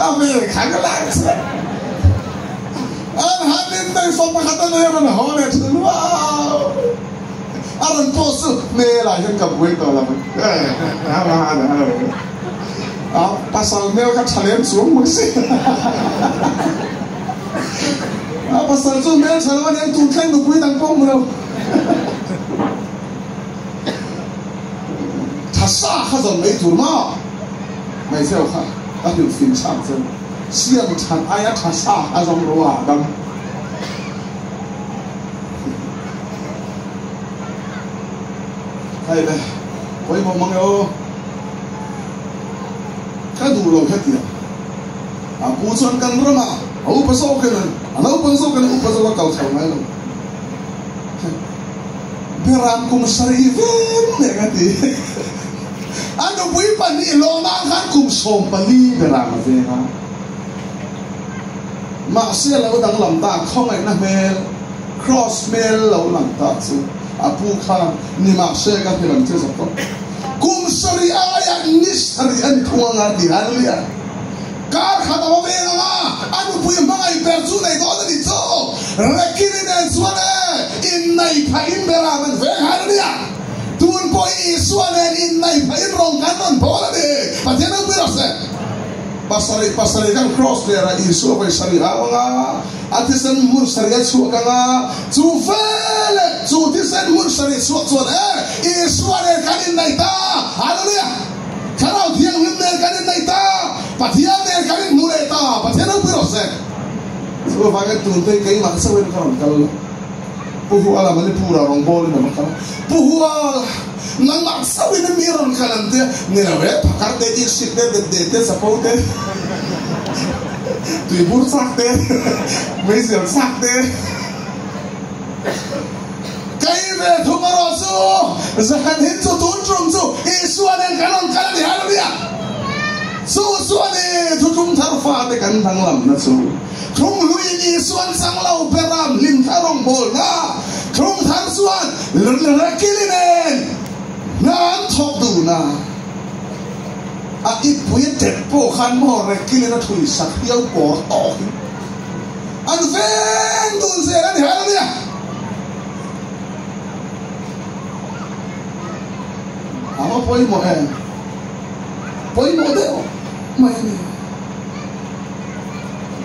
a hmel kha ka lak che an han in nei fa pakhat a nei a rawn haw leh thin wow a rawn post chu hmel ah hian ka buai tawh lo a pasal hmel kha tha lem chuang mai si A pasal chu hmel tha lo a nia, tun thleng nupui dang pawh hmu lo. Tha sa kha zawn mai tur maw? Hmeichheu kha ka hrilh fing chhak che. Siam that aia tha sa kha zawng ro a dam. Hei le, pawimawh mang e aw. Ka duh lo hetiang. A pu chuan kan ramah a upa zawk hian a naupang zawk hian a upa zawk a kal khalh ngai lo. Beram kum sarih veng leh a ti. A nupui pahnih lawmah khan kum 14 beram a veng a. Mahse a lo danglam ta, khawngaihna hmel, Kraws hmel lo lang ta chu a pu khan nimahse ka hrilh ang che Jakob. Kum sarih aiah ni sarih a ni thung anga ti Hallelujah. Kar khat a va veng anga a nupui hmangaih ber chu nei dawn a ni chu. Rekini nen chuan e inneih phahin ber a kan veng Hallelujah. Tun pawh hi Isua nen inneih phahin rawn kan rawn bawl a ni. Pathian ropui rawh se. Pasarih pasarih kan cross lerah Isua vawi sarih au anga a thisen hmun sarih a chhuak anga chu veleh chu thisen hmun sarih chhuak chuan e Isua nen kan inneih ta. Hallelujah. Thlarau Thianghlim nen kan inneih ta, Pathian nen kan inhmu leh ta, Pathian ropui rawh se. Chuvangin tun te hi keimah chauhin ka rawn kal lo. Pu Huala Manipur-ah rawngbawlin a va kal a, Pu Huala, nangmah chauhin mi rawn kal ang tia, ni lo e, phakar te, irsik te, depde te, chapo te, tuibur chak te, meizial chak te. Kei ve thung erawh chu zan hin chu tun tum chu Isua nen kan rawn kal a ni. Hallelujah! Chu chu a ni thutlung thar fate kan danglamna chu. Thlung hluiin Isuan chang lo beram hlim thar rawngbawlna thlung thar chuan Rakili nen hna an thawk dun a. A ipui a tet pawh khan maw Rakilin a thui sak hiau pawr tawkin an veng dun zel a ni. Hallelujah! A va pawimawh em? Pawimawh deuh mai a ni.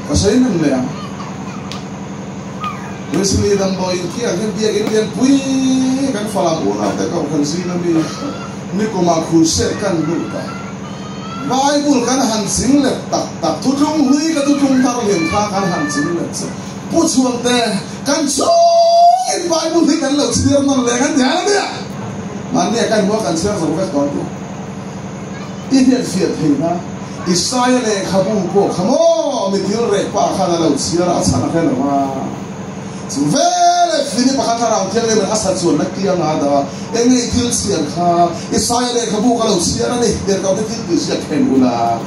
Ka sawi nem leh ang. Wesley damdawi inkiang hian biakin lianpui kan falam unaute kohhran zinga mi nikumah crusade kan lut a. Bible kan han ching let tak tak, thutlung hlui ka thutlung thar hlim kha kan han ching let chu Pu Chhuante kan chhungin Bible hi kan lo chhiar nawn leh kan ti hal a nia. Mahni a kan hmuh a kan chhiar zo vek dawn tia. I hriatfiah thei na. Isaia lehkhabu pawh kha maw mi thil reh pah khan a lo chhiar a, a chhan a hre lo a. Chu veleh Philip a kha thlarau thianghlim in a sa chuan na kiang a dah a, Eng nge i thil chhiar kha? Isaia lehkhabu ka lo chhiar a ni, tirhkoh te thil tih ziak khen ula.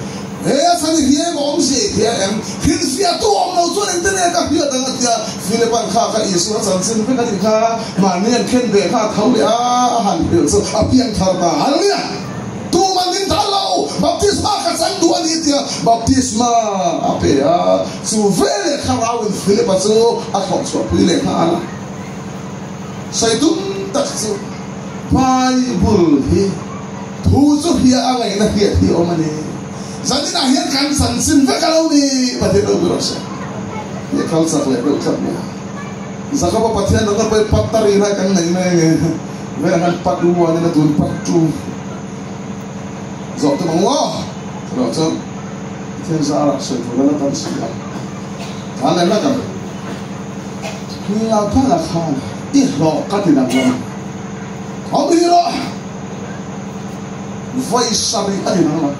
He a chhan i hria em? Awm zia i hria em? Hrilhfiahtu awm lo chuan engtin nge ka hriat ang a tia Philip-a'n kha kha Isua chanchin vek a nih kha, mahni an khen ve kha a tho leh a, a han hrilh chu a piang thar ta. Hallelujah! Tuman min thar lo, baptisma ka chang duh a ni tia baptisma a pe a, chu veleh thlarauin Philip-a chu a thlawh chhuahpui leh nghal a. Sawi tum tak chu Bible hi thu chu hria a ngaihna hriat hi a awm a ni. Zaninah hian kan chanchin vek a lo ni, Pathian ropui rawh se. Hi a kal chak leh deuh tlat mai a. Jakob-a Pathian rawng a pawi pat ta rih lai kan nei mai ange. Velah khan pat uan in a dun pat tu zawh tum ang aw. Chutah chuan Pathian zarah sawi tur a la tam si a. Tlan leh hlak ang. Hla phala khan i hlawh ka ti danglam a. Awm rih rawh. Vawi sarih a ti danglam.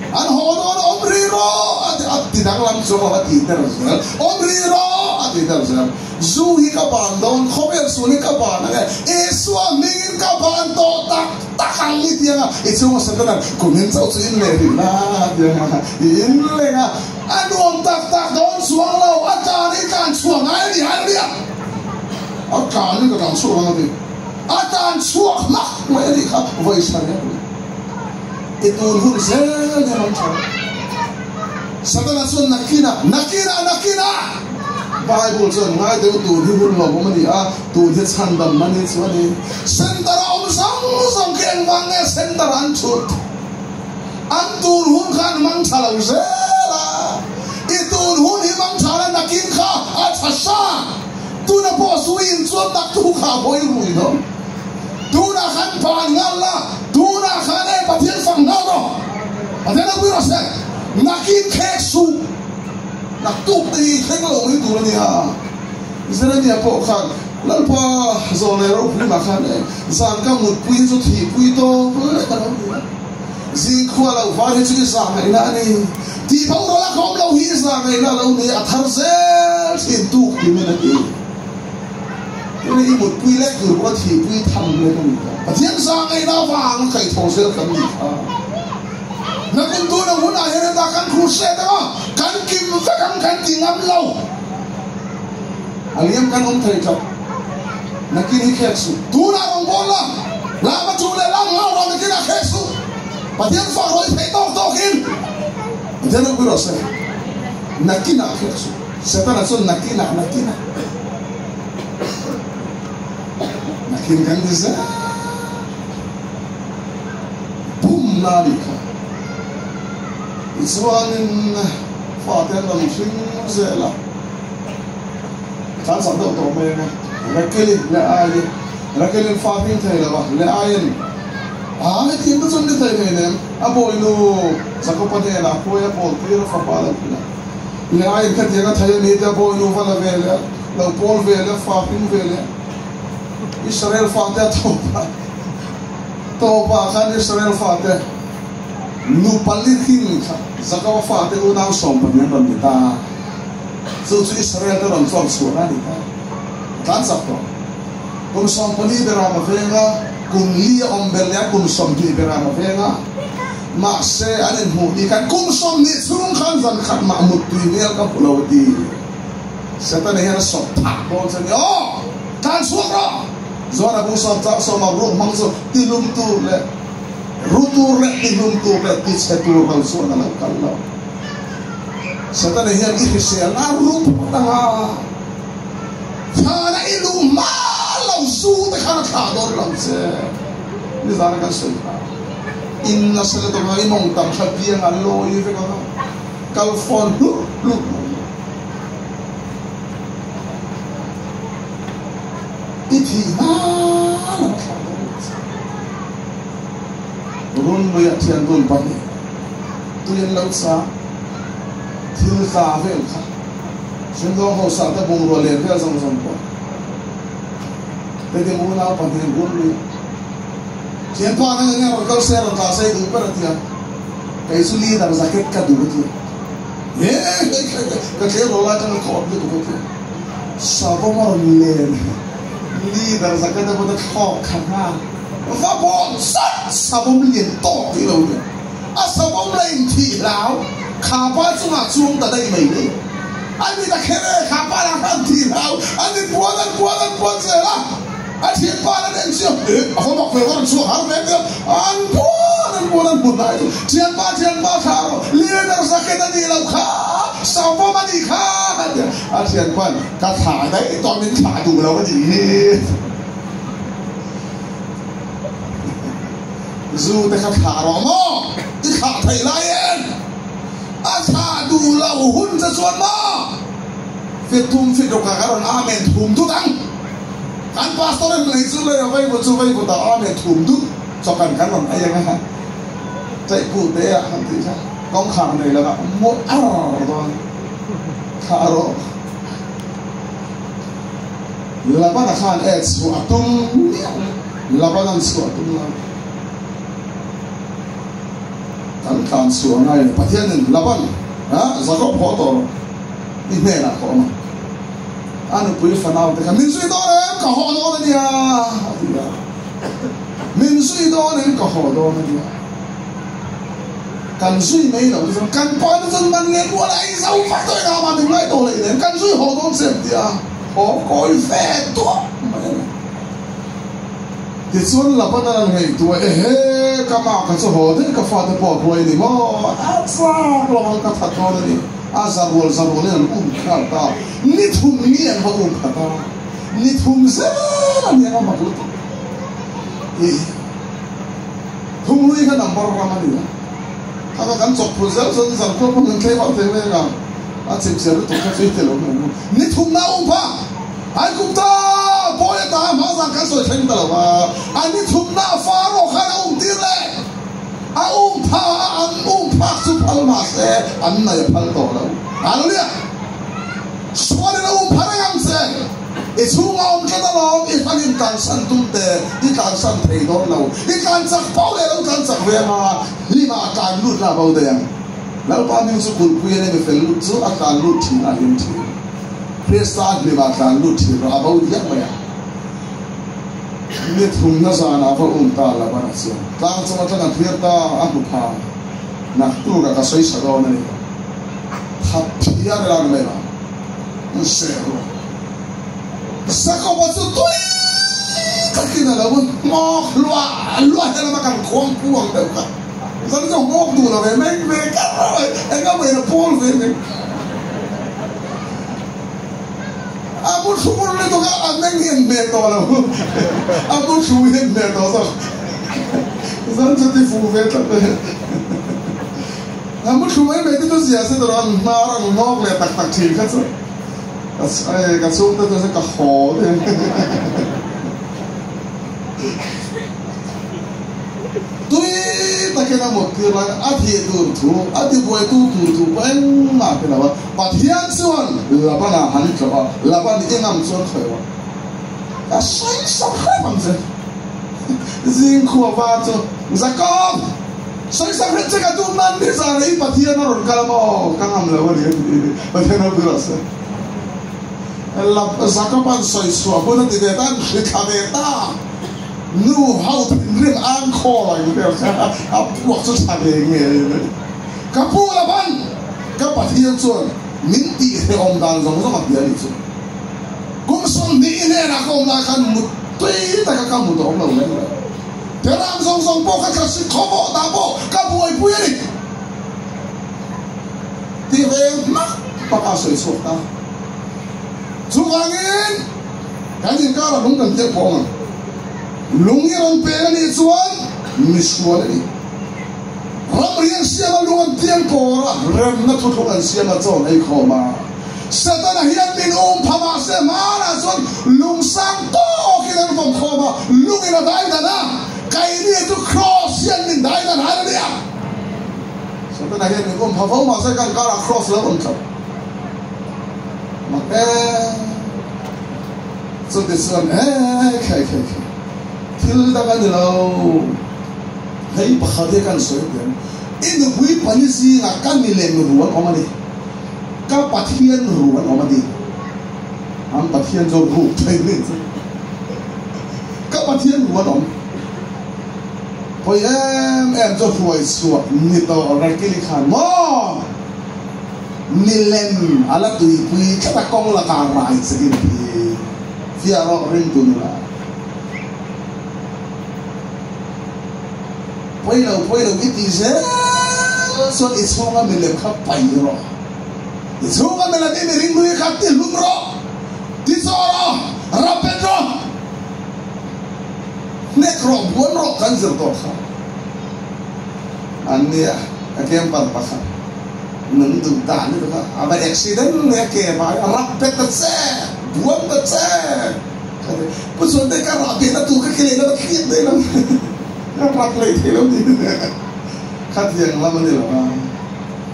An haw dawn a awm rih rawh a ti a ti danglam chuang lo a ti der zel. Awm rih rawh a ti der zel. Zu hi ka ban dawn, khawvel sul hi ka ban ang e, Isua hmingin ka ban tawh tak tak ang i ti ang a, i chhunga Satanan kumin chauh chu in leh rih la a ti ang a, i in leng a, a nuam tak tak dawn chuang lo, a tlan hi tlan chhuah ngai a ni, Hallelujah! A tlan hi ka tlan chhuak ang a ti, a tlan chhuak hmak mai a nih kha, vawi sarih a ni. I tun hun zel hian an tha. Satana chuan nakinah, nakinah, nakinah! Bible chuan ngai deuh tun hi hun lawmawm a ni a, tun hi chhandam na ni chu a ni. Center a awm zawng zawng khi engvang nge center an thut? An tun hun kha an hmang tha lo zel a. I tun hun hi hmang tha la nakin kha a tha sa. Tuna pawh zu in chuan naktu kha a hawi rui dawn. Tunah khan ban nghal la, tunah khan e Pathian fak nghal rawh. Pathian a pui rawh se. Nakin khek suh. Naktuk te hi thleng lo mai tur a nia. Jeremia pawh khan Lalpa zawn leh ropui mah khan e zan ka mutpui hi chu thihpui tawp lek a lo ni a. Zingkhua loh var hi chu i zah ngaihna a ni. Tih boral a ka awm lo hi i zah ngaihna a lo ni. A thar zel thin tuk timin a ti. Tuna i mutpui lek tur pawh a thihpui tham lek a ni ta. Pathian zah ngaihna avang a kaihthawh zel kan nih kha. Nakum tuna hunah hian heta kan crusade ang a, kan kim vek ang kan ti ngam lo. A liam kan awm thei tlat. Nakin hi khek suh. Tunah rawn bawl la, lama chu leh lam ngau rawh nakinah khek suh. Pathian fak rawih theih tawk tawkin Pathian ropui rawh se. Nakinah khek suh. Setana chuan nakinah nakinah nakin kan ti zel bum na nih kha tichuanin fate an rawn hring zel a tlan chak deuh tawh mai anga Rakelin leh aiin Rakelin fa hring thei lo a leh aiin a hetiang te chuan ni thei hleinem a bawinu Jakopa hnenah khuai a pawl tir a fapa lo hrilh a. Leh a inkhatiang a thei a ni te a bawi nu va la ve leh a, lo pawl ve leh a, fa hring ve leh a. Israel fate a tawpah tawpah khan Israel fate nu pali hring kha Jakoba fate unau 12 an rawn ni ta. Chu chu Israel te rawn chawr chhuahna a ni ta. A tlan chak tawh. Kum 14 berah a veng a, kum li a awm ber leh a kum 20 berah a veng a. Mahse, an inhmuh ni khan kum 20 chhung khan zan khat mah muttui hmel ka hmu lo a ti. Setana hian a sawp thak dawn che ni. Aw! Tlan chhuak rawh! Zuan a bung sawm chang sawm a ruak hmang chu tihlum tur leh ru tur leh tihlum tur leh tichhe tur lo chuan a lo kal lo. Setana hian i hrisel a ru phawt ang a, thana i luh hma lo zu te khan a thlah dawn lo che. Nizana kan sawi kha in nasa lutuk ang a, i mawng tam hrat biang a lawi vek ang a, kal fawn hlut hlut mai. I thih hma lam a thlah dawn lo che. Runluiah thiandun pahnih tui an lo chang, thil tla vel kha Sumdawng hausa te bungrua len vel zawng zawng pawh heti unau pahnih runluiah thianpa nang enge rawn kal se rawn tla se i duh ber a tia, kei chu leader jacket ka duh a tia. He he he ka tleirawl lai atanga ka awt lutuk a tia. Savawm a rawn len leader jacket a bawta thlawk kha nghal va bawh zat savawm lian tawk tih lo nia. A savawm la inthih hlau kha pa chungah chuang ta daih mai le. A ni ta kher e kha pa lah khan thih hlau an inpuan an puan an puan zel a. A thianpa an en chiang eh a va mak ve va rawn chhuak har ve tia an puan an puan an hmu hnai chu thianpa thianpa thla rawh leader jacket a nih loh kha savawm a nih kha a tia a thianpa'n ka thlah daih tawh min thlah duh lo a nih hi zu te kha thlah rawh maw i thlah theih lai em a thlah duh loh hun che chuan maw fit thum fit ruk ah ka rawn amen thum dut ang. Kan pastor in lei chu lei a vei vut chu vei vut a amen thum dut chawkan kan rawn ei ang a chaih pu te ah han tih kha kawngkhar nei lo ah mawi ar dawn thlah rawh Labana khan e chhuah a tum miah lo Labanan chhuah a tum lo kan tlan chhuah ngai a ni Pathian in Laban a Jakob haw tawh rawh i hnenah ka awm ang. A nupui fanau te kha min zui dawn em ka haw dawn a nia a ti a, min zui dawn em ka haw dawn a nia. Kan zui mai lo te chuan kan pa te chuan man nge mual a ei zo vak tawh eng ama min ngai tawh hlei nen kan zui haw dawn che em tia haw kawi ve duah mai a ni. Tichuan Laban-a an ngaihtuah ehe ka mah ka chu haw daih ka fate pawh a buai a ni maw a chak lo ang ka that dawn a ni. A za rual za rualin an um nghal ta. Ni thum ni an va um khat a, ni thum zel a ni ang a mak lutuk. Ih, thumhlui kha number ram a ni a, kha kha kan chawp phul zel chuan zan khual pawh kan thlei vak thei mai ang a, a chip zel lutuk kha chu i ti lo mai ang. Ni thum na um pha, ai kum ta pawi a ta hma zan kan sawi thleng ta lo va, a ni thum na Faro khan a um tir leh. A um pha a, an um phak chu phal mah se, an nei a phal tawh lo. Hallelujah! Sualin a um pha reng ang che. I chhunga awm tlat alawm, i hlan in tlansan tum te, i tlansan thei dawn lo. I tlan chak pau leh lo tlan chak ve anga, hlima a tlan lut lah bo daih ang. Lalpa hming chu kulhpui a ni, mi fel lut chu a tlan lut thin a hlim thin. Krista hlima tlan lut thin rawh a bo diak mai ang. Ni thumna zanah va um ta lo a chuan tlang chung atang a thlir ta a hmu pha naktuk a ka sawi sa dawn a ni. That phiar ila ni mai lo an seh ru. Jakob-a chu tui takin a lo nghawk hluah hluah he lama kan khuang pu ang deuh kha. Zan chu nghawk duh lo ve meng ve kar mai eng a mawin a pawl ve mai. A bu thu bur lutuk a, a meng hi an hmeh tawh lo. A bu thu hi an hmeh tawh zawk. Zan chu ti fuh ve tlat mai. A mu thu mai mai te chu zia se tur an hnar an ngawk leh tak tak thin kha chu. Ka chhungte chu ka haw te. Tui takin a mut tir lai a thih tur thu, a tibuaitu tur thu pawh engmah a ti lo a. Pathian chuan Labana han tlawh a, Laban i ngam chuan khawi rawh, ka sawi sak hrep ang che. Zing khua va chu, Jakob, sawi sak hrep che ka tum nan ni zan ah i Pathian a rawn kal a maw? Ka ngam lo a ni a ti. Pathian ropui rawh se. Jakob-a'n sawi chhuah hun a ti ve ta, an hri thla ve ta. Nu ho thinrim ang khawl ang vel kha a puak chu tha ve ngei mai. Ka pu la ban! Ka Pathian chuan min tih hrehawm dan zawng zawng a hria a nih chu. Kum 20 i hnenah ka awm lai khan mut tui taka ka mut a awm lo reng reng. Teram zawng zawng pawh ka thlasik khawvawh dah pawh ka buaipui a ni. Ti ve hmak hmak a sawi chhuak ta. Chuvangin kan inkara lung kan tel pawh ang ang. Lung i rawn peng a nih chuan misual a ni. Ramri an siam a, lung an tiang kawr a, remna thuthlung an siam a, chaw an ei khawm a. Setana hian min um pha mah se hmanah chuan lung sang tawkin an vawm khawm a, lungin a dai dan a, keini chu Kraws hian min dai dan har a nia. Setana hian min um pha fo mah se kan karah Kraws lo awm tlat. Mak e. Chuti chuan e khai khai khai thil dang a ni lo. Hei pakhat hi kan sawi teh ang, i nupui pani zingah ka milem ru an awm a ni. Ka Pathian ru an awm a ni. An Pathian chu ruk thei mai chu. Ka Pathian ru an awm. Pawi em em chu hruai chhuah ni tawh Rakili khan maw milem a la tuipui tlat a kawng lakah rai chekin thi fiah rawh ringtu nula. Pawi lo, pawi lo i tih zel chuan i chhunga milem kha paih rawh. I chhunga milem i miring lui kha ti hlum rawh, ti chaw rawh, rapet rawh, hnek rawh, buan rawh kan zir tawh kha. An nia, ka camper pakhat nung duh dan lutuk a, a va accident leh a ke vai a, rapet ta che, buan ta che. Pu Chuante ka rah beh na tur ka ke leh na va thliak daih lo. Ka rak leh thei lo ni. Khatiang lam a ni lo a,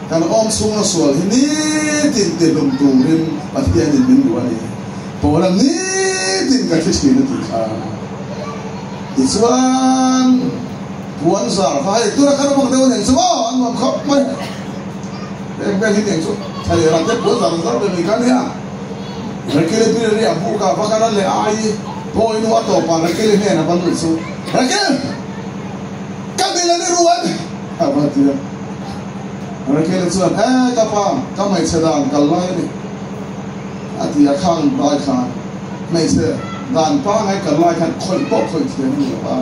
kan awm chhunga sual hi nitin tihlum turin Pathianin min duh a ni. Paula nitin ka thi thin a tih kha. Tichuan puan zar kha hei tuna kan awm ang deuh a nen chu maw an nuam khawp mai. Heng vel hi nen chu thei ran te puan zar an zar ve mai kha nia. Rakeli pi ri a buk a, va kal a leh ai pawh inu a tawp a, Rakeli hnen a va lut chu, Rakel! Ka mila ni ru em? a va ti a. Rakeli chuan, E, ka pa, ka hmeichhe dan kal lai a ni, a ti a, khang lai khan hmeichhe dan pangai kal lai khan khawih pawh khawih thiam a ni lo va,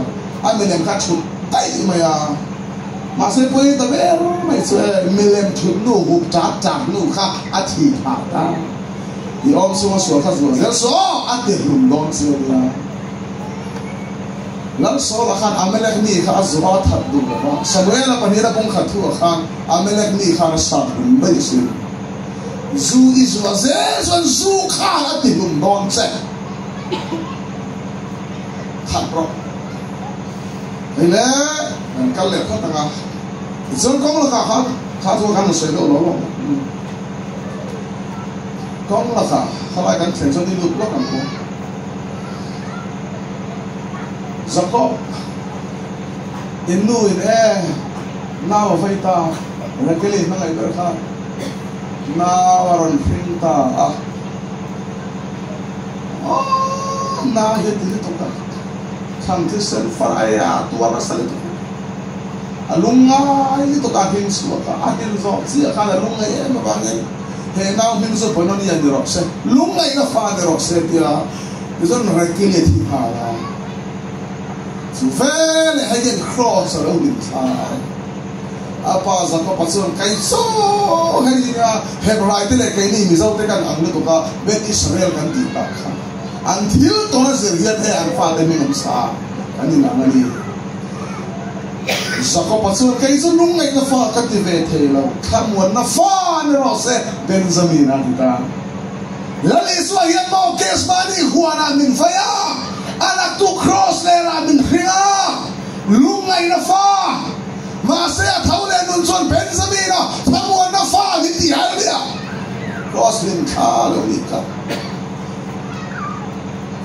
a milem kha chhut daih mai a. Mahse pawi ta ber mai chu e, milem thut nu hup ṭak ṭak nu kha a thi phah ta. I awm chunga sual kha zuah zel saw a ti hlum dawn che a nia. Lal Saula khan Amalek mi kha a zuah a that duh lo va, Samuela pahnihna bungkhat thuah khan Amalek mi khan a sat hlum daih a sin. Zu i zuah zel chuan zu khan a ti hlum dawn che. That rawh. Hei le, kan kal leh phawt ang a. Tichuan kawng lakah khan kha chu kan sawi deuh lo lo. Kawng lakah khalai kan thlen chuan i lut lawk ang u. Jacob, in nu in e, nau a vei ta, Rakeli hmangaih ber khan nau a rawn hring ta a. Aww, nau hi a ti lutuk a. Thlan thisen far ai a tuar nasa lutuk a, a lung ngai lutuk a hlim chhuak a, a hlim zawh chiah khan a lung ngaih em avangin he nau hming chu Benoni a ni rawh se, lung ngaihna fa ni rawh se tia tichuan Rakili a thi nghal a, chu veleh hei hian Kraws a lo din thla a, a pa Jakob-a chuan kei chaw hei nia Hebrai te leh keini Mizo te kan ang lutuk a, Ben Israel kan tih tak kha. An thil tawn a zir hian hei an fate hming an sa an inang a ni. Jakob-a chuan, Kei chu lungngaihna fa ka ti ve thei lo, thlamuanna fa ni rawh se, Benjamin a ti ta. Lal Isua hian maw Gethsemane huanah min vei a, a laktu kraws lerah min hring a, lungngaihna fa, mahse a tho leh nun chuan Benjamin-a thlamuanna fa min ti hal nia, kraws hlim thla lo nih kha.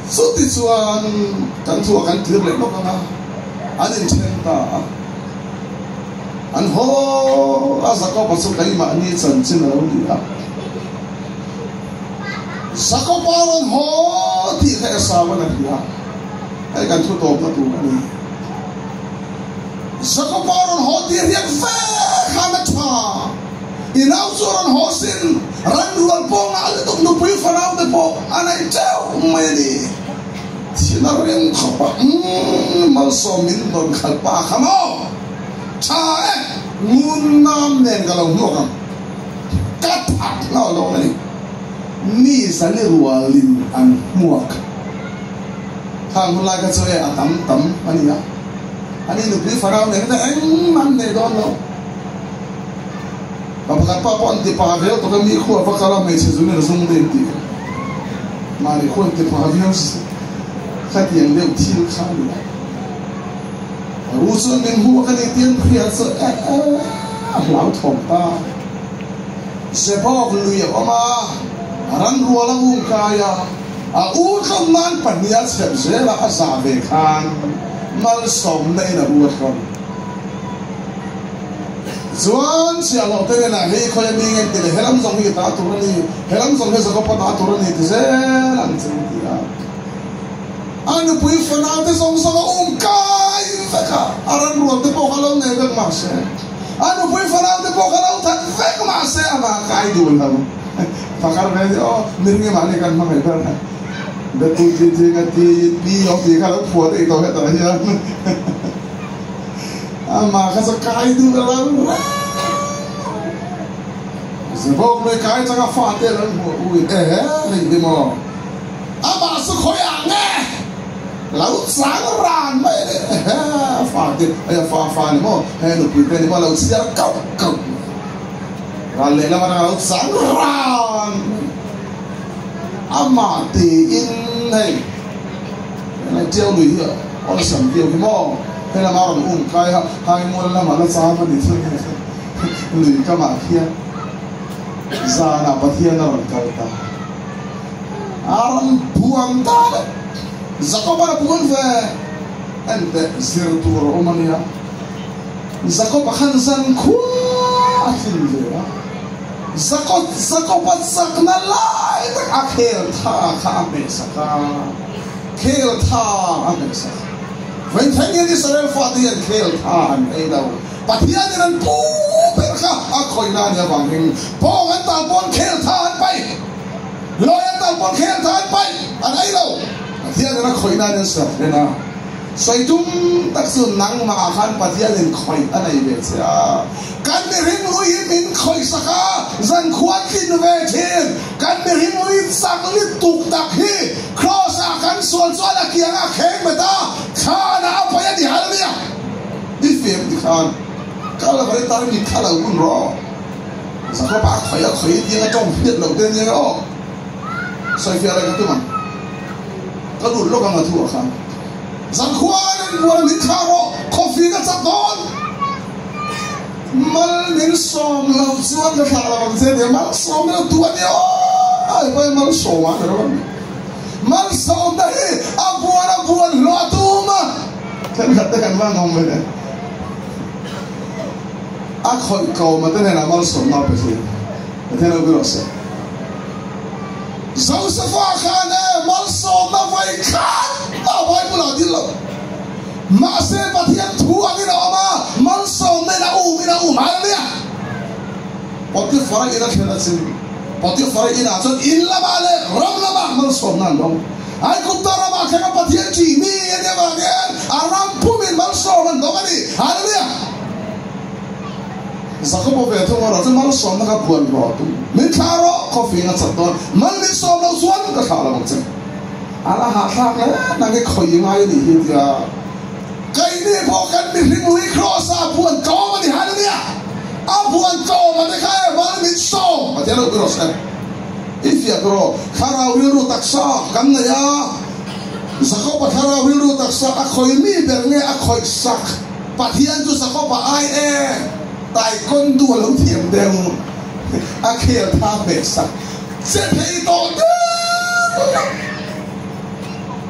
Chuti chuan kan thuah kan tir leh lawk ang a, an inthen ta a. An haw a, Jakoba chu keimahni chanchin a lo ni a. Jakoba rawn haw tih kha Esau-an a hria. Hei kan thu tawpna tur a ni. Jakoba rawn haw tir hian ve khan a tha. I nau chu a rawn haw sin, ran rual pawh ngah lutuk nupui fanau te pawh a nei teuh mai a ni. Thil a reng khawp a, umm malsawm min rawn khalh pa kha maw? Tha e, ngun nam nen ka lo hmuak ang. Ka that nghal dawn a ni. Mi zali rualin an hmuak. Khang hun lai kha chu e a tam tam a ni a, ani nupui farau nen kha engmah an nei dawn lo. Pa pakhat pa pawh an ti pah viau tawk a, mi khua va kal a hmeichhe zungin a zung daih tih kha mahni khua an ti pah viau si khatiang deuh thil kha a ni a. Ru chuan min hmuh ka ni tih an hria chu e e a hlauthawm ta. Zebawk lui a awm a, ran rual a um kai a. A u tlawm nan pahniha chhep zela a zah ve khan malsawmna in a u a tlawm. Chuan chhiahhlawh te hnenah hei khawi a mi nge ti leh helam zawng hi ta tur a ni, helam zawng hi Jakob-a ta tur a ni ti zel ang che ti a. A nupui fanau te zawng zawng a um kai vek a, a ran rual te pawh kha lo nei vek mahse, a nupui fanau te pawh kha lo that vek mahse amah kai duh lo. Pakar ve ni aw, miring emah ni kan hmangaih ber a, Betu ti ti nga ti pi aw ti kha lo phuah daih tawh hetah hian amah kha chu kai duh a lo reng. Zebawk lui kai changa fate an hmuh u in ehe hei hi maw amah chu khawi ah nge lo chang ran mai a ni ehe fate hei a fa fa ni maw hei a nupui te ni maw lo chhiar kauh kauh mai. Ral lehlam atanga lo chang ran amah tiin hei helai tiau lui hi awlsam viau hi maw helama rawn um kai a haimual lamah la cham a ni thung lui kamah khian zanah Pathian a rawn kal ta a rawn buan ta vek Jakob-a buan ve enteh zir tur a awm a nia. Jakob-a khan zan khua a tlin ve a, Jakob, Jakob-a chakna lai tak a khel tha kha a hmehsak a, khel tha a hmehsak. Vawiin hian Israel fate hian khel tha an ei lo. Pathianin an pu ber kha a khawihna a nih avangin bawng an tal pawn khel tha an paih, lawi an tal pawn khel tha an paih, an ei lo. Pathianin a khawihna a nih an serh hlen a. Sawi tum tak chu nangmah ah khan Pathianin khawih a nei ve che a, kan mihring lui hi min khawih sak a, zankhua tlin ve thin, kan mihring lui chak lutuk tak hi Kraws ah kan sual chuan a kiang a kheng bet a, thlan ah a paih a ti hallelujah! I fim ti khan Kalvari tar mit kha lo hun rawh, Jakob ah khawih a khawih tiang a tawng hriat loh te nia aw, sawifiah leh ka tum ang, ka lut lawk ang a thu ah khan. Zankhuain an bual min thlah rawh, coffee ka chak dawn. Mal min sawm lo chuan ka thlah lo ang che nia, mal sawm lo tu a ni aw, ai pawhin mal sawm a ni lo a ni. Mal sawmna hi a buan a buan hlawh a tum a, thenkhat te kan van awm ve. A khawih tlawma te hnenah mal sawmna a pe thin, Pathian lo bi rawh se. Josefa khan e malsawmna vawi khat mah Bible ah dil lo. Mahse Pathian thu angin a awm a, malsawmna in a um in a um. Hallelujah! Potiphar-a in a thlen a chin. Potiphar-a inah chuan in lamah leh ram lamah malsawmna an dawng. Aigupta ramah khan a Pathian ṭih mi a nih avangin a ram pumin malsawm an dawng a ni. Hallelujah! Jakob-a ve thung erawh chu malsawmna kha buan rawh a tum. Min thlah rawh, coffee-in a chat dawn. Mal min sawm loh chuan ka thlah lo ang che. A la hahthlak hle nang i khawi ngai a nih hi tia. Keini pawh kan mihring lui Kraws-a a buan tlawm a ni. Hallelujah! A buan tlawm a te kha e mal min sawm a tia lo rawh se. I fiah tur aw. Thlarau rilru taksa kan nei a. Jakob-a thlarau rilru taksa a khawi mi ber nge a khawih sak? Pathian chu Jakob-a ai e, taekwondo a lo thiam deuh, a khel tha hmeh sak che thei tawh der lo.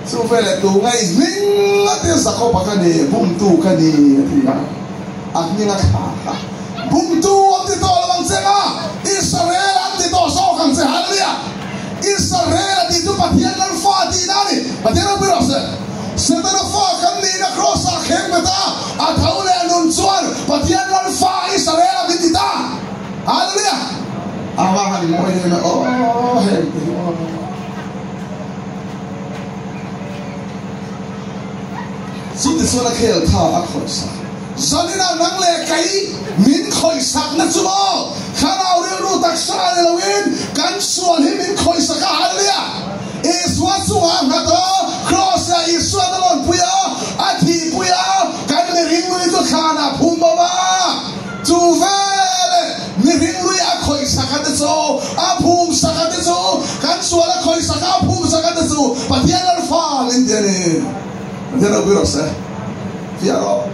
Chu veleh tu ngei hming a tia Jakob-a ka ni, bumtu ka ni a ti a, a hming a thlak a, bumtu an ti tawh lo ang che nga, Israel an ti tawh zawk ang che, Hallelujah! Israel a tih chu Pathian Lalfa tihna a ni, Pathian ropui rawh se. Setana fa kan nihna Kraws-ah kheng bet a, a tho leh a nun chuan Pathian Lal fa Israel a min ti ta. Hallelujah! A va han mawi em e aw heng te hi aw. Chuti chuan a khel tha a khawihsak. Zanina nang leh kei min khawihsakna chu maw Thlarau rilru taksa ni loin kan sual hi min khawihsak a. Hallelujah! Isua chungah a nghat a, Kraws-ah Isua na lawnpui a, a thihpui a, kan mihring lui chu thlanah phum bawm a. Chu veleh mihring lui a khawihsak a te chu, a phumsak a te chu, kan sual a khawihsak a, a phumsak a te chu Pathian lal fa min ti a ni. Pathian ropui rawh se. Fiah rawh.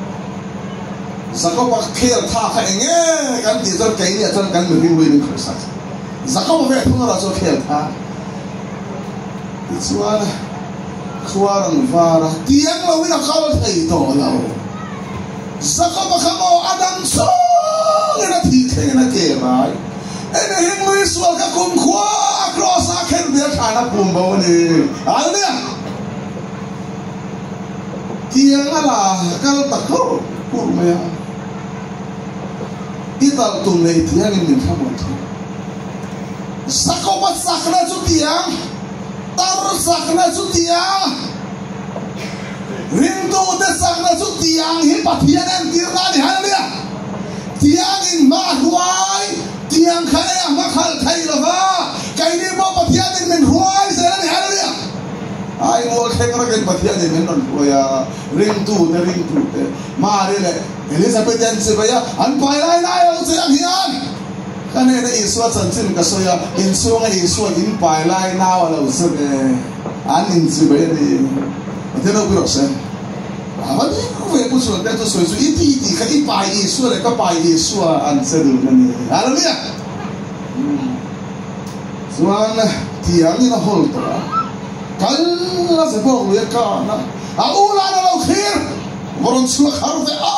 Jakob-a khel tha kha eng nge kan tih chuan keiniah chuan kan mihring lui min khawihsak. Jakob-a ve thung erawh chu a khel tha. Tichuan khua rawn var a, tiang loin a kal thei tawh lo. Jakob-a kha maw a dang chungin a thih thlengin a ke rai. Hei mihring lui sual kha kumkhua a kraws-a khen ve a thlan a pum bo a ni. Hallelujah! Tiang a la kal ta kur kur mai a, i talh tum leh i tiangin min thlamuan thin. Jakob-a chakna chu tiang, tar chakna chu tiang, ringtute chakna chu tiang hi Pathian entirna a ni. Hallelujah! Tiangin hma a hruai, tiang kha ei a hma khalh thei lo va, keini pawh Pathianin min hruai zel a ni. Hallelujah! Ai mual thleng rakin Pathianin min rawn hruai a, ringtute, ringtute, Mari leh Elizabeth an chibai a, an pai lai lai lo che ang hian ka hnena Isua chanchin ka sawi a, inchhunga Isua in pai lai nau a lo zir e, an inchibai a ni. Pathian ropui rawh se. A va dik ve Pu Chuan te chu sawi chu i ti tih kha i pai Isua leh ka pai Isua an che dun a ni. Hallelujah! Chuan tiangin a hawl tawh a, kal a ze bawk lui a kan a, a u lan a lo thlir, va rawn chhuak har ve a,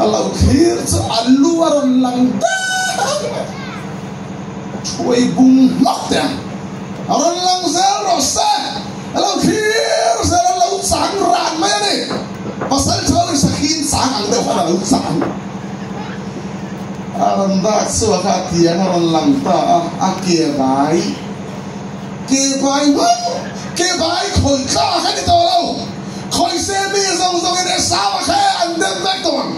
a lo thlir chu a lu a rawn lang deuh mai, thuai bung hmak teh ang, a rawn lang zel rawh se, a lo thlir zel a lo chang ran mai a ni, pasal tha lo sakhi in chang ang deuh khan a lo chang. A rawn dak chhuak a, tiang a rawn lang ta a, a ke bai, ke bai mai, ke bai khawih tlak a ni tawh lo, khawih se mi zawng zawngin Esau a kha an dem vek tawh ang.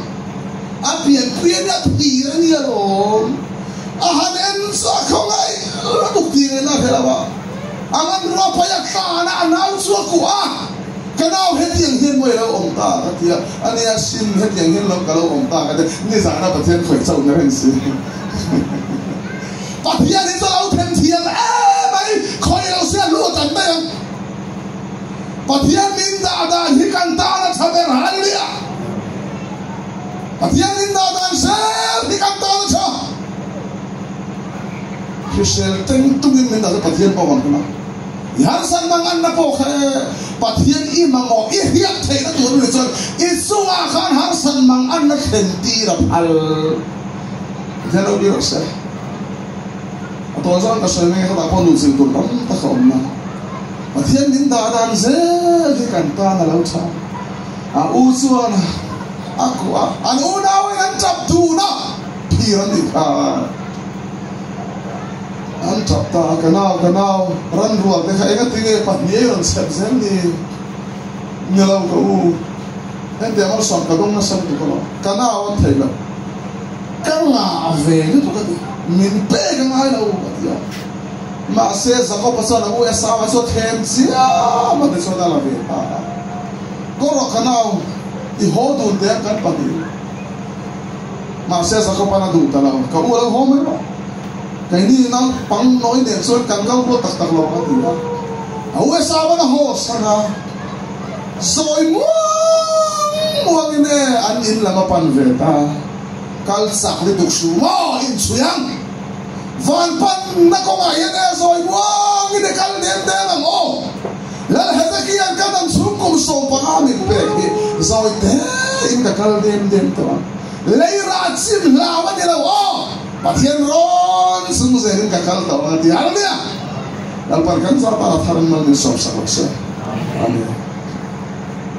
A pian pian a thir a ni alawm, a han en chu a khawngaih lutuk tih ngaihna a hre lo a, a ngan ruah phei a tlan a, a nau chu a kuah a. Ka nau hetiang hian mawi lo awm ta ka ti a, a nia sin hetiang hian lo ka lo awm ta ka ti a, nizana Pathian khawih chauh na reng si. Pathian hi chu a lo then thiam em mai, khawih lo se a lut an mai ang. Pathian min dah dan hi kan tan a tha ber, Hallelujah! Pathian min dah dan zel hi kan tan a tha. Hrisel teng tungin min dah chu Pathian pawh ang hun a. I harsat mang anna pawh kha e, Pathian i mamawh i hriat theihna tur ni chuan i chungah khan harsat mang anna thlen tir a phal. Pathian lo bi rawh se. A tawn zawng ka sawi mai khatah pawh luhchilh tur tam tak a awm na. Pathian min dah dan zel hi kan tan a lo tha. A u chuan a kuah a, an unauin an tap dun a, phir an nih kha. An tap ta a, Ka nau, ka nau, ran rual te kha enga tinge pahnih rawn chhep zel ni? Ni lo ka u, hetiang awlsam ka dawng nasa lutuk alawm, ka nau an thei lo, ka ngah ve lutuk a ti, min pek a ngai lo a ti a. Mahse Jakob-a chuan a u Esau-a chu a thlem chiam a tichuan a la ve ta a, Kaw rawh ka nau, i haw dun teh ang kan pahnih. Mahse Jakob-a'n a duh ta lo, Ka u a lo haw mai rawh. Keini naupang nawi nen chuan kan kal rual tak tak lo a ti a. A u Esau-a'n a haw san a, zawi muang muangin e an in lam a pan ve ta. Kal chak lutuk suh maw inchhui ang. Van panna kawngah hian e zawi muangin e kal dem dem ang aw. Lal Hezekia'n ka dam chhung kum 15 min pek hi zawi tein ka kal dem dem tawh ang. Lei rah chim hlau a ni lo aw, Pathian rawn chung zelin ka kal tawh ang a ti. Hallelujah! Lalpan kan zat a thar in mal min sawmsak rawh se. Amen.